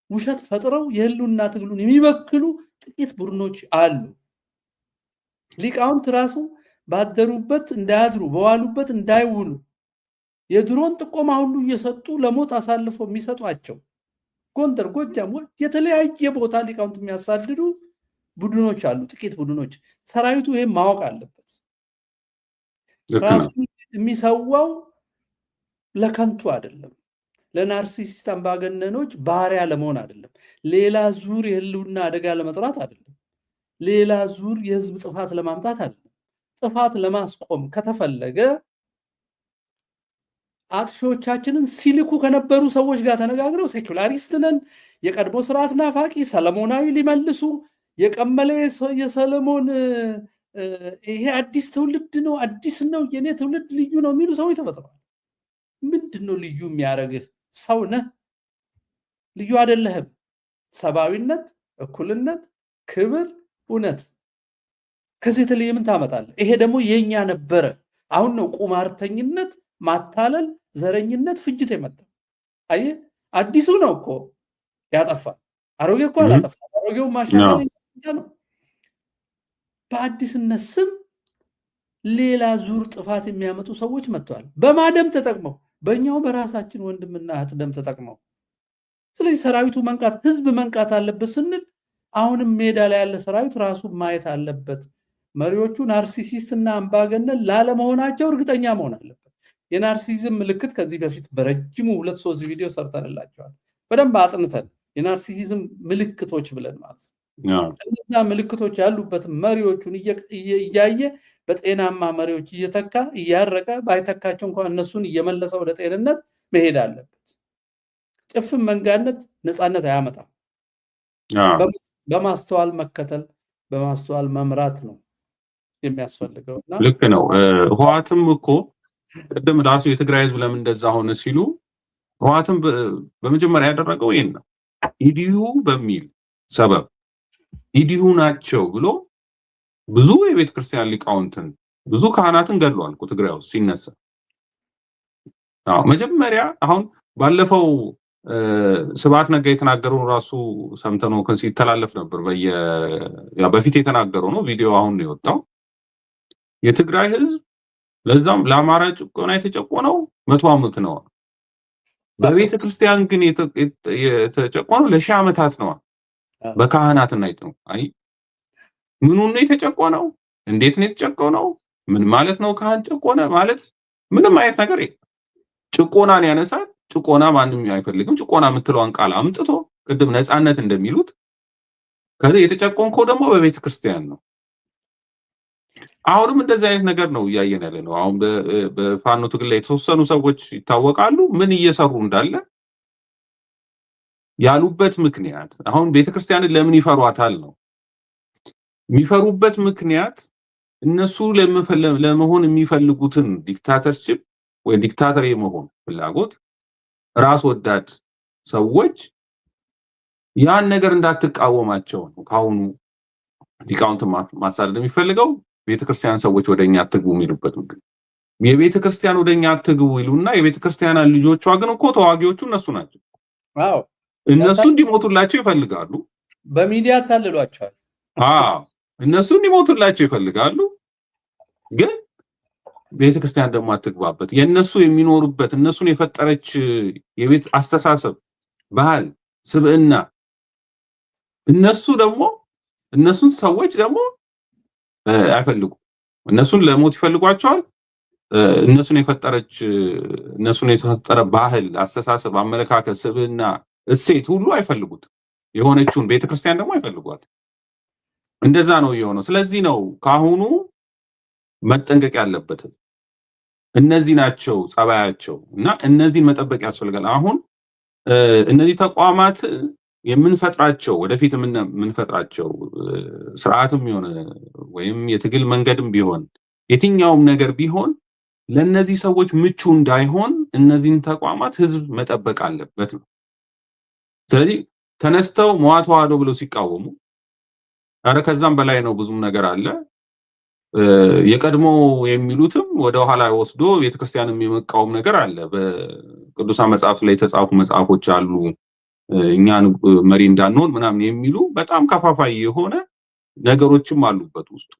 ውሸት ፈጥረው የህልውና ትግሉን የሚበክሉ ጥቂት ቡድኖች አሉ። ሊቃውንት ራሱ ባደሩበት እንዳያድሩ፣ በዋሉበት እንዳይውሉ የድሮን ጥቆማ ሁሉ እየሰጡ ለሞት አሳልፎ የሚሰጧቸው ጎንደር፣ ጎጃም፣ የተለያየ ቦታ ሊቃውንት የሚያሳድዱ ቡድኖች አሉ፣ ጥቂት ቡድኖች። ሰራዊቱ ይሄን ማወቅ አለበት። ራሱ የሚሰዋው ለከንቱ አይደለም። ለ narcissist አምባገነኖች ባሪያ ለመሆን አይደለም። ሌላ ዙር የህልውና አደጋ ለመጥራት አይደለም። ሌላ ዙር የህዝብ ጥፋት ለማምጣት አይደለም። ጥፋት ለማስቆም ከተፈለገ አጥፊዎቻችንን ሲልኩ ከነበሩ ሰዎች ጋር ተነጋግረው secularist ነን፣ የቀድሞ ስርዓት ናፋቂ፣ ሰለሞናዊ ሊመልሱ የቀመለ የሰለሞን ይሄ አዲስ ትውልድ ነው፣ አዲስ ነው፣ የኔ ትውልድ ልዩ ነው የሚሉ ሰዎች ተፈጥረዋል። ምንድን ነው ልዩ የሚያደርግህ? ሰው ነህ፣ ልዩ አይደለህም። ሰብአዊነት፣ እኩልነት፣ ክብር፣ እውነት፣ ከዚህ የተለየ ምን ታመጣለህ? ይሄ ደግሞ የኛ ነበረ። አሁን ነው ቁማርተኝነት፣ ማታለል፣ ዘረኝነት፣ ፍጅት የመጣ። አየህ፣ አዲሱ ነው እኮ ያጠፋ፣ አሮጌ እኮ አላጠፋ። አሮጌው ማሻገር ነው። በአዲስነት ስም ሌላ ዙር ጥፋት የሚያመጡ ሰዎች መጥተዋል። በማደም ተጠቅመው፣ በእኛው በራሳችን ወንድምና እህት ደም ተጠቅመው። ስለዚህ ሰራዊቱ መንቃት፣ ህዝብ መንቃት አለበት ስንል አሁንም ሜዳ ላይ ያለ ሰራዊት ራሱ ማየት አለበት። መሪዎቹ narcissist እና አምባገነን ላለመሆናቸው እርግጠኛ መሆን አለበት። የ narcissism ምልክት ከዚህ በፊት በረጅሙ 2-3 ቪዲዮ ሰርተንላቸዋል። በደንብ አጥንተን የ narcissism ምልክቶች ብለን ማለት ነው። እነዛ ምልክቶች ያሉበት መሪዎቹን እያየ በጤናማ መሪዎች እየተካ፣ እያረቀ፣ ባይተካቸው እንኳን እነሱን እየመለሰ ወደ ጤንነት መሄድ አለበት። ጭፍን መንጋነት ነፃነት አያመጣም። በማስተዋል መከተል፣ በማስተዋል መምራት ነው የሚያስፈልገው። ልክ ነው። ህወሓትም እኮ ቅድም ራሱ የትግራይ ህዝብ ለምን እንደዛ ሆነ ሲሉ ህወሓትም በመጀመሪያ ያደረገው ይሄን ነው። ኢዲዩ በሚል ሰበብ ኢዲዩ ናቸው ብሎ ብዙ የቤተ ክርስቲያን ሊቃውንትን፣ ብዙ ካህናትን ገድሏል እኮ ትግራይ ውስጥ ሲነሳ። አዎ፣ መጀመሪያ አሁን ባለፈው ስብሐት ነጋ የተናገረውን ራሱ ሰምተነው ሲተላለፍ ነበር። በፊት የተናገረው ነው፣ ቪዲዮ አሁን ነው የወጣው። የትግራይ ህዝብ ለዛም ለአማራ ጭቆና የተጨቆነው 100 ዓመት ነው። በቤተ ክርስቲያን ግን የተጨቆነው ለሺህ ዓመታት ነው። በካህናትና ነው። አይ፣ ምኑን ነው የተጨቆነው? እንዴት ነው የተጨቆነው? ምን ማለት ነው? ካህን ጨቆነ ማለት ምንም አይነት ነገር የለም። ጭቆናን ያነሳል። ጭቆና ማንም አይፈልግም። ጭቆና የምትለዋን ቃል አምጥቶ ቅድም ነፃነት እንደሚሉት ከዚህ የተጨቆንከው ደግሞ በቤተ ክርስቲያን ነው። አሁንም እንደዚህ አይነት ነገር ነው እያየን ያለ ነው። አሁን በፋኖ ትግል ላይ የተወሰኑ ሰዎች ይታወቃሉ፣ ምን እየሰሩ እንዳለ ያሉበት ምክንያት። አሁን ቤተክርስቲያንን ለምን ይፈሯታል ነው። የሚፈሩበት ምክንያት እነሱ ለመሆን የሚፈልጉትን dictatorship ወይም dictator የመሆን ፍላጎት፣ ራስ ወዳድ ሰዎች ያን ነገር እንዳትቃወማቸው ነው። ከአሁኑ ሊቃውንት ማሳደድ የሚፈልገው ቤተክርስቲያን ሰዎች ወደኛ አትግቡ የሚሉበት ምክንያት የቤተክርስቲያን ወደኛ አትግቡ ይሉና የቤተክርስቲያን ልጆቿ ግን እኮ ተዋጊዎቹ እነሱ ናቸው። እነሱ እንዲሞቱላቸው ይፈልጋሉ። በሚዲያ አታልሏቸዋል። አዎ፣ እነሱ እንዲሞቱላቸው ይፈልጋሉ። ግን ቤተክርስቲያን ደግሞ አትግባበት። የእነሱ የሚኖሩበት፣ እነሱን የፈጠረች የቤት አስተሳሰብ፣ ባህል፣ ስብዕና እነሱ ደግሞ እነሱን ሰዎች ደግሞ አይፈልጉም። እነሱን ለሞት ይፈልጓቸዋል። እነሱን የፈጠረች፣ እነሱን የፈጠረ ባህል፣ አስተሳሰብ፣ አመለካከት፣ ስብዕና፣ እሴት ሁሉ አይፈልጉት። የሆነችውን ቤተክርስቲያን ደግሞ አይፈልጓት። እንደዛ ነው የሆነው። ስለዚህ ነው ከአሁኑ መጠንቀቅ ያለበት። እነዚህ ናቸው ጸባያቸው እና እነዚህን መጠበቅ ያስፈልጋል። አሁን እነዚህ ተቋማት የምንፈጥራቸው፣ ወደፊት የምንፈጥራቸው ስርዓትም የሆነ ወይም የትግል መንገድም ቢሆን፣ የትኛውም ነገር ቢሆን ለእነዚህ ሰዎች ምቹ እንዳይሆን እነዚህን ተቋማት ህዝብ መጠበቅ አለበት ነው። ስለዚህ ተነስተው መዋ ተዋህዶ ብለው ሲቃወሙ፣ ኧረ ከዛም በላይ ነው፣ ብዙም ነገር አለ። የቀድሞ የሚሉትም ወደ ኋላ ወስዶ ቤተክርስቲያንም የመቃወም ነገር አለ። በቅዱሳን መጽሐፍት ላይ የተጻፉ መጽሐፎች አሉ፣ እኛ መሪ እንዳንሆን ምናምን የሚሉ በጣም ከፋፋይ የሆነ ነገሮችም አሉበት ውስጡ።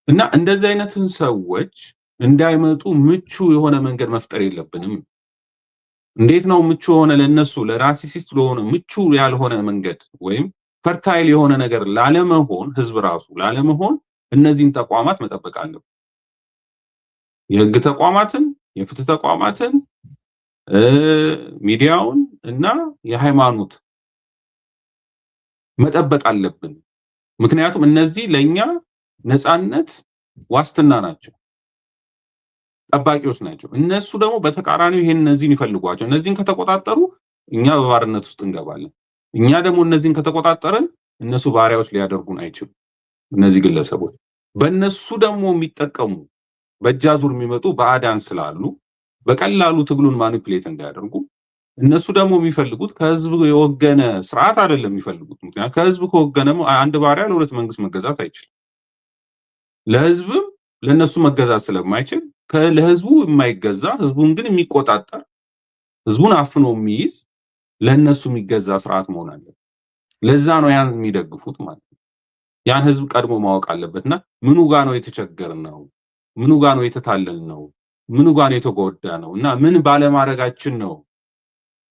እና እንደዚህ አይነትን ሰዎች እንዳይመጡ ምቹ የሆነ መንገድ መፍጠር የለብንም። እንዴት ነው ምቹ የሆነ፣ ለነሱ ለ narcissist ለሆነ ምቹ ያልሆነ መንገድ ወይም fertile የሆነ ነገር ላለመሆን፣ ህዝብ ራሱ ላለመሆን እነዚህን ተቋማት መጠበቅ አለብን። የህግ ተቋማትን፣ የፍትህ ተቋማትን፣ ሚዲያውን እና የሃይማኖት መጠበቅ አለብን። ምክንያቱም እነዚህ ለኛ ነፃነት ዋስትና ናቸው፣ ጠባቂዎች ናቸው። እነሱ ደግሞ በተቃራኒው ይሄን እነዚህን ይፈልጓቸው። እነዚህን ከተቆጣጠሩ እኛ በባርነት ውስጥ እንገባለን። እኛ ደግሞ እነዚህን ከተቆጣጠርን እነሱ ባሪያዎች ሊያደርጉን አይችሉም። እነዚህ ግለሰቦች በእነሱ ደግሞ የሚጠቀሙ፣ በእጅ አዙር የሚመጡ ባዕዳን ስላሉ በቀላሉ ትግሉን manipulate እንዳያደርጉ። እነሱ ደግሞ የሚፈልጉት ከህዝብ የወገነ ስርዓት አይደለም የሚፈልጉት። ምክንያቱም ከህዝብ ከወገነ አንድ ባሪያ ለሁለት መንግስት መገዛት አይችልም። ለህዝብም ለእነሱ መገዛት ስለማይችል ለህዝቡ የማይገዛ፣ ህዝቡን ግን የሚቆጣጠር፣ ህዝቡን አፍኖ የሚይዝ፣ ለእነሱ የሚገዛ ስርዓት መሆን አለበት። ለዛ ነው ያን የሚደግፉት ማለት ነው። ያን ህዝብ ቀድሞ ማወቅ አለበትና ምኑ ጋ ነው የተቸገርነው፣ ምኑ ጋ ነው የተታለልነው፣ ምኑ ጋ ነው የተጎዳነው እና ምን ባለማድረጋችን ነው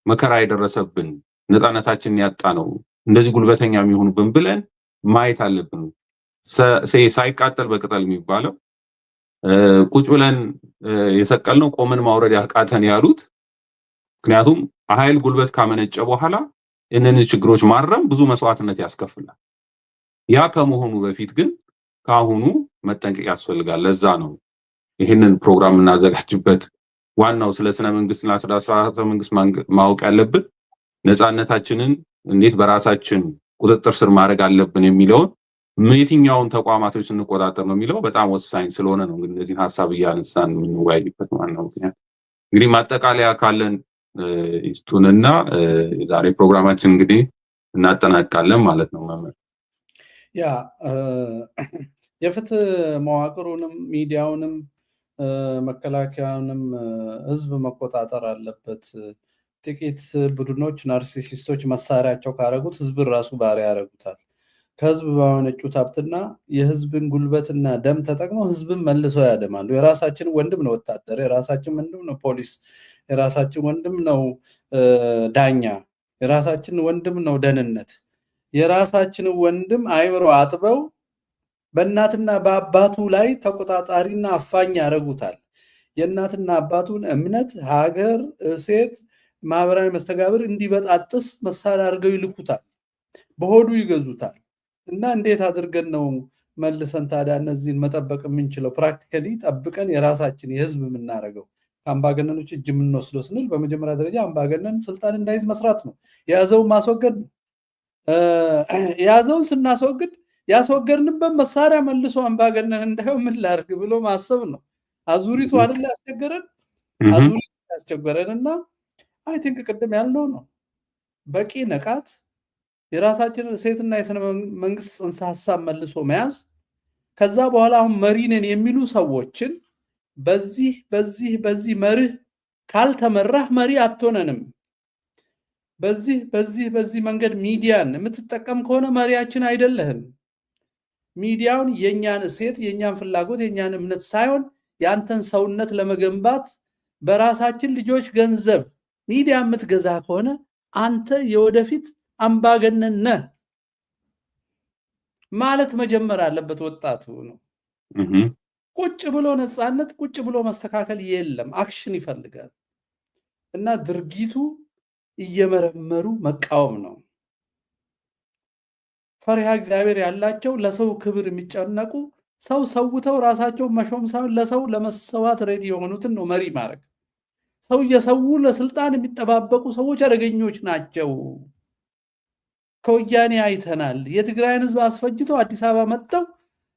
መከራ የደረሰብን፣ ነፃነታችንን ያጣነው፣ እንደዚህ ጉልበተኛ የሚሆኑብን ብለን ማየት አለብን። ሳይቃጠል በቅጠል የሚባለው፣ ቁጭ ብለን የሰቀልነው ቆመን ማውረድ ያቃተን ያሉት፣ ምክንያቱም ኃይል ጉልበት ካመነጨ በኋላ እነዚህ ችግሮች ማረም ብዙ መስዋዕትነት ያስከፍላል። ያ ከመሆኑ በፊት ግን ከአሁኑ መጠንቀቅ ያስፈልጋል። ለዛ ነው ይህንን ፕሮግራም የምናዘጋጅበት ዋናው ስለ ስነ መንግስትና ስለ ስርዓተ መንግስት ማወቅ ያለብን፣ ነፃነታችንን እንዴት በራሳችን ቁጥጥር ስር ማድረግ አለብን የሚለውን፣ የትኛውን ተቋማቶች ስንቆጣጠር ነው የሚለው በጣም ወሳኝ ስለሆነ ነው። እንግዲህ እነዚህን ሀሳብ እያነሳን የምንወያይበት ዋናው ምክንያት። እንግዲህ ማጠቃለያ ካለን ይስጡንና የዛሬ ፕሮግራማችን እንግዲህ እናጠናቅቃለን ማለት ነው። መምህር። Yeah፣ የፍትህ መዋቅሩንም ሚዲያውንም መከላከያውንም ህዝብ መቆጣጠር አለበት። ጥቂት ቡድኖች፣ narcissist ኦች መሳሪያቸው ካረጉት ህዝብን ራሱ ባሪያ ያደርጉታል። ከህዝብ ባመነጩት ሀብትና የህዝብን ጉልበትና ደም ተጠቅመው ህዝብን መልሰው ያደማሉ። የራሳችን ወንድም ነው ወታደር፣ የራሳችን ወንድም ነው ፖሊስ፣ የራሳችን ወንድም ነው ዳኛ፣ የራሳችን ወንድም ነው ደህንነት። የራሳችን ወንድም አይምሮ አጥበው በእናትና በአባቱ ላይ ተቆጣጣሪና አፋኝ ያደርጉታል። የእናትና አባቱን እምነት፣ ሀገር፣ እሴት፣ ማህበራዊ መስተጋብር እንዲበጣጥስ መሳሪያ አድርገው ይልኩታል። በሆዱ ይገዙታል። እና እንዴት አድርገን ነው መልሰን ታዲያ እነዚህን መጠበቅ የምንችለው? Practically ጠብቀን የራሳችን የህዝብ የምናደርገው፣ ከአምባገነኖች እጅ የምንወስደው ስንል በመጀመሪያ ደረጃ አምባገነን ስልጣን እንዳይዝ መስራት ነው። የያዘውን ማስወገድ ነው። የያዘውን ስናስወግድ ያስወገድንበት መሳሪያ መልሶ አምባገነን እንዳይሆን ምን ላድርግ ብሎ ማሰብ ነው። አዙሪቱ አይደለ ያስቸገረን? አዙሪቱ ያስቸገረን እና I think ቅድም ያልነው ነው። በቂ ንቃት፣ የራሳችንን እሴትና የስነ መንግስት ጽንሰ ሀሳብ መልሶ መያዝ፣ ከዛ በኋላ አሁን መሪ ነን የሚሉ ሰዎችን በዚህ በዚህ በዚህ መርህ ካልተመራህ መሪ አትሆነንም። በዚህ በዚህ በዚህ መንገድ ሚዲያን የምትጠቀም ከሆነ መሪያችን አይደለህም። ሚዲያውን የኛን እሴት፣ የኛን ፍላጎት፣ የኛን እምነት ሳይሆን የአንተን ሰውነት ለመገንባት በራሳችን ልጆች ገንዘብ ሚዲያ የምትገዛ ከሆነ አንተ የወደፊት አምባገነን ነህ ማለት መጀመር አለበት ወጣቱ ነው። ቁጭ ብሎ ነፃነት፣ ቁጭ ብሎ መስተካከል የለም። Action ይፈልጋል እና ድርጊቱ እየመረመሩ መቃወም ነው። ፈሪሃ እግዚአብሔር ያላቸው፣ ለሰው ክብር የሚጨነቁ፣ ሰው ሰውተው ራሳቸውን መሾም ሳይሆን ለሰው ለመሰዋት ready የሆኑትን ነው መሪ ማድረግ። ሰው እየሰዉ ለስልጣን የሚጠባበቁ ሰዎች አደገኞች ናቸው። ከወያኔ አይተናል። የትግራይን ህዝብ አስፈጅተው አዲስ አበባ መጥተው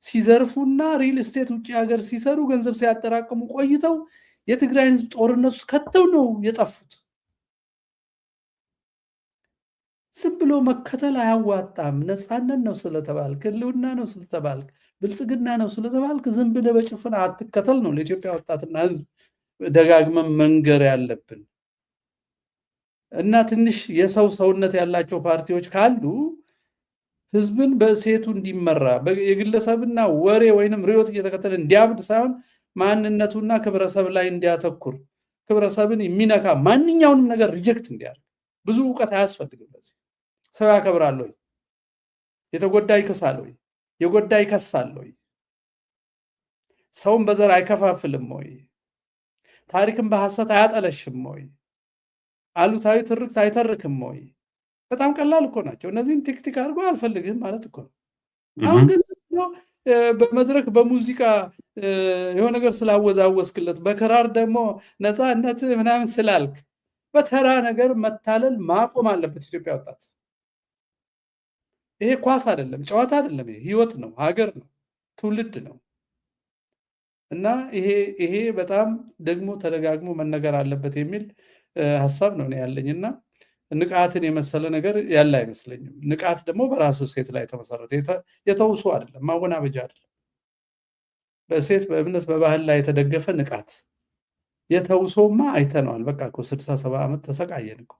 ሲዘርፉና real estate ውጭ ሀገር ሲሰሩ ገንዘብ ሲያጠራቅሙ ቆይተው የትግራይን ህዝብ ጦርነት ውስጥ ከተው ነው የጠፉት። ዝም ብሎ መከተል አያዋጣም። ነፃነት ነው ስለተባልክ፣ ህልውና ነው ስለተባልክ፣ ብልጽግና ነው ስለተባልክ ዝም ብለህ በጭፍን አትከተል ነው ለኢትዮጵያ ወጣትና ህዝብ ደጋግመን መንገር ያለብን። እና ትንሽ የሰው ሰውነት ያላቸው ፓርቲዎች ካሉ ህዝብን በእሴቱ እንዲመራ፣ የግለሰብና ወሬ ወይንም ርዕዮት እየተከተለ እንዲያብድ ሳይሆን ማንነቱና ክብረሰብ ላይ እንዲያተኩር፣ ክብረሰብን የሚነካ ማንኛውንም ነገር reject እንዲያደርግ። ብዙ እውቀት አያስፈልግም። ለዚህ ሰው ያከብራል ወይ? የተጎዳ ይክሳል ወይ? የጎዳ ይከሳል ወይ? ሰውን በዘር አይከፋፍልም ወይ? ታሪክን በሐሰት አያጠለሽም ወይ? አሉታዊ ትርክት አይተርክም ወይ? በጣም ቀላል እኮ ናቸው። እነዚህን tick tick አድርጎ አልፈልግህም ማለት እኮ ነው። አሁን ግን ዝም ብሎ በመድረክ በሙዚቃ የሆነ ነገር ስላወዛወዝክለት፣ በክራር ደግሞ ነፃነት ምናምን ስላልክ በተራ ነገር መታለል ማቆም አለበት ኢትዮጵያ ወጣት። ይሄ ኳስ አይደለም፣ ጨዋታ አይደለም። ይሄ ህይወት ነው፣ ሀገር ነው፣ ትውልድ ነው። እና ይሄ በጣም ደግሞ ተደጋግሞ መነገር አለበት የሚል ሀሳብ ነው ያለኝ። እና ንቃትን የመሰለ ነገር ያለ አይመስለኝም። ንቃት ደግሞ በራስ እሴት ላይ የተመሰረተ የተውሶ አይደለም፣ ማወናበጃ አይደለም። በእሴት፣ በእምነት፣ በባህል ላይ የተደገፈ ንቃት። የተውሶማ አይተነዋል። በቃ እኮ 67 ዓመት ተሰቃየን እኮ።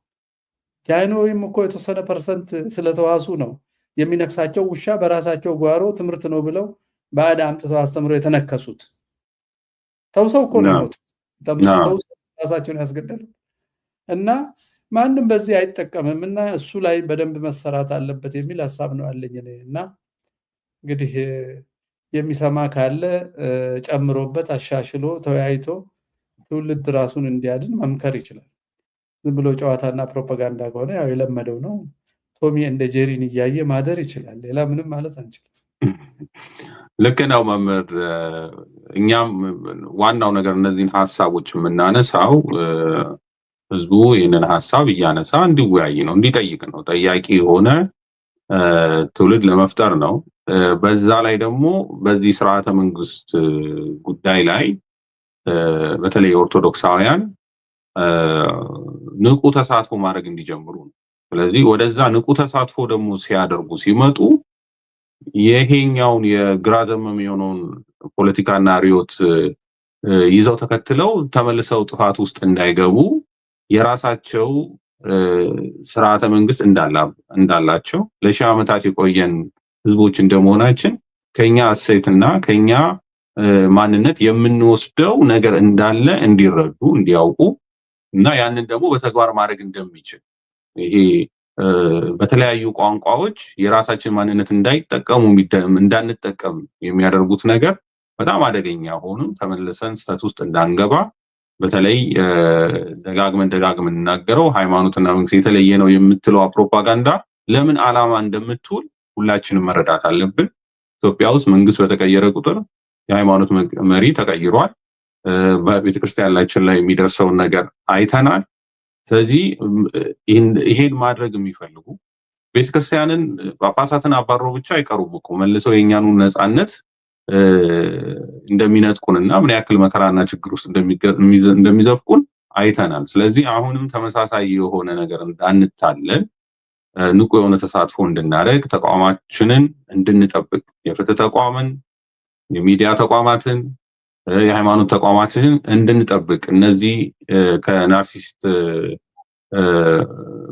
ጃንሆይም እኮ የተወሰነ percent ስለተዋሱ ነው የሚነክሳቸው ውሻ በራሳቸው ጓሮ ትምህርት ነው ብለው ባዕድ አምጥተው አስተምረው የተነከሱት። ተውሰው እኮ ነው የሞቱት። ተውሰው ራሳቸውን ያስገደሉት። እና ማንም በዚህ አይጠቀምም፣ እና እሱ ላይ በደንብ መሰራት አለበት የሚል ሀሳብ ነው ያለኝ እኔ። እና እንግዲህ የሚሰማ ካለ ጨምሮበት፣ አሻሽሎ፣ ተወያይቶ ትውልድ ራሱን እንዲያድን መምከር ይችላል። ዝም ብሎ ጨዋታና ፕሮፓጋንዳ ከሆነ ያው የለመደው ነው። ቶሚ እንደ ጄሪን እያየ ማደር ይችላል። ሌላ ምንም ማለት አንችልም። ልክ ነው መምህር። እኛም ዋናው ነገር እነዚህን ሀሳቦች የምናነሳው ህዝቡ ይህንን ሀሳብ እያነሳ እንዲወያይ ነው፣ እንዲጠይቅ ነው። ጠያቂ የሆነ ትውልድ ለመፍጠር ነው። በዛ ላይ ደግሞ በዚህ ስርዓተ መንግስት ጉዳይ ላይ በተለይ ኦርቶዶክሳውያን ንቁ ተሳትፎ ማድረግ እንዲጀምሩ ነው። ስለዚህ ወደዛ ንቁ ተሳትፎ ደግሞ ሲያደርጉ ሲመጡ ይሄኛውን የግራ ዘመም የሆነውን ፖለቲካና ርዕዮት ይዘው ተከትለው ተመልሰው ጥፋት ውስጥ እንዳይገቡ፣ የራሳቸው ስርዓተ መንግስት እንዳላቸው፣ ለሺህ ዓመታት የቆየን ህዝቦች እንደመሆናችን ከኛ እሴትና ከኛ ማንነት የምንወስደው ነገር እንዳለ እንዲረዱ፣ እንዲያውቁ እና ያንን ደግሞ በተግባር ማድረግ እንደሚችል፣ ይሄ በተለያዩ ቋንቋዎች የራሳችን ማንነት እንዳይጠቀሙ እንዳንጠቀም የሚያደርጉት ነገር በጣም አደገኛ ሆኖ ተመልሰን ስህተት ውስጥ እንዳንገባ፣ በተለይ ደጋግመን ደጋግመን የምንናገረው ሃይማኖትና መንግስት የተለየ ነው የምትለዋ ፕሮፓጋንዳ ለምን ዓላማ እንደምትውል ሁላችንም መረዳት አለብን። ኢትዮጵያ ውስጥ መንግስት በተቀየረ ቁጥር የሃይማኖት መሪ ተቀይሯል። በቤተክርስቲያናችን ላይ የሚደርሰውን ነገር አይተናል። ስለዚህ ይሄን ማድረግ የሚፈልጉ ቤተክርስቲያንን ጳጳሳትን አባሮ ብቻ አይቀሩም እኮ፣ መልሰው የእኛኑ ነፃነት እንደሚነጥቁንና ምን ያክል መከራና ችግር ውስጥ እንደሚዘፍቁን አይተናል። ስለዚህ አሁንም ተመሳሳይ የሆነ ነገር እንዳንታለል ንቁ የሆነ ተሳትፎ እንድናደርግ፣ ተቋማችንን እንድንጠብቅ፣ የፍትህ ተቋምን፣ የሚዲያ ተቋማትን፣ የሃይማኖት ተቋማትን እንድንጠብቅ፣ እነዚህ ከ narcissist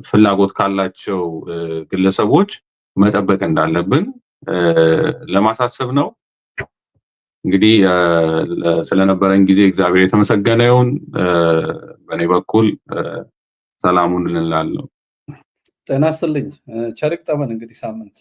ፍላጎት ካላቸው ግለሰቦች መጠበቅ እንዳለብን ለማሳሰብ ነው። እንግዲህ ስለነበረን ጊዜ እግዚአብሔር የተመሰገነ ይሁን። በእኔ በኩል ሰላሙን እንላለን። ጤና ይስጥልኝ። ቸር ይግጠመን እንግዲህ ሳምንት።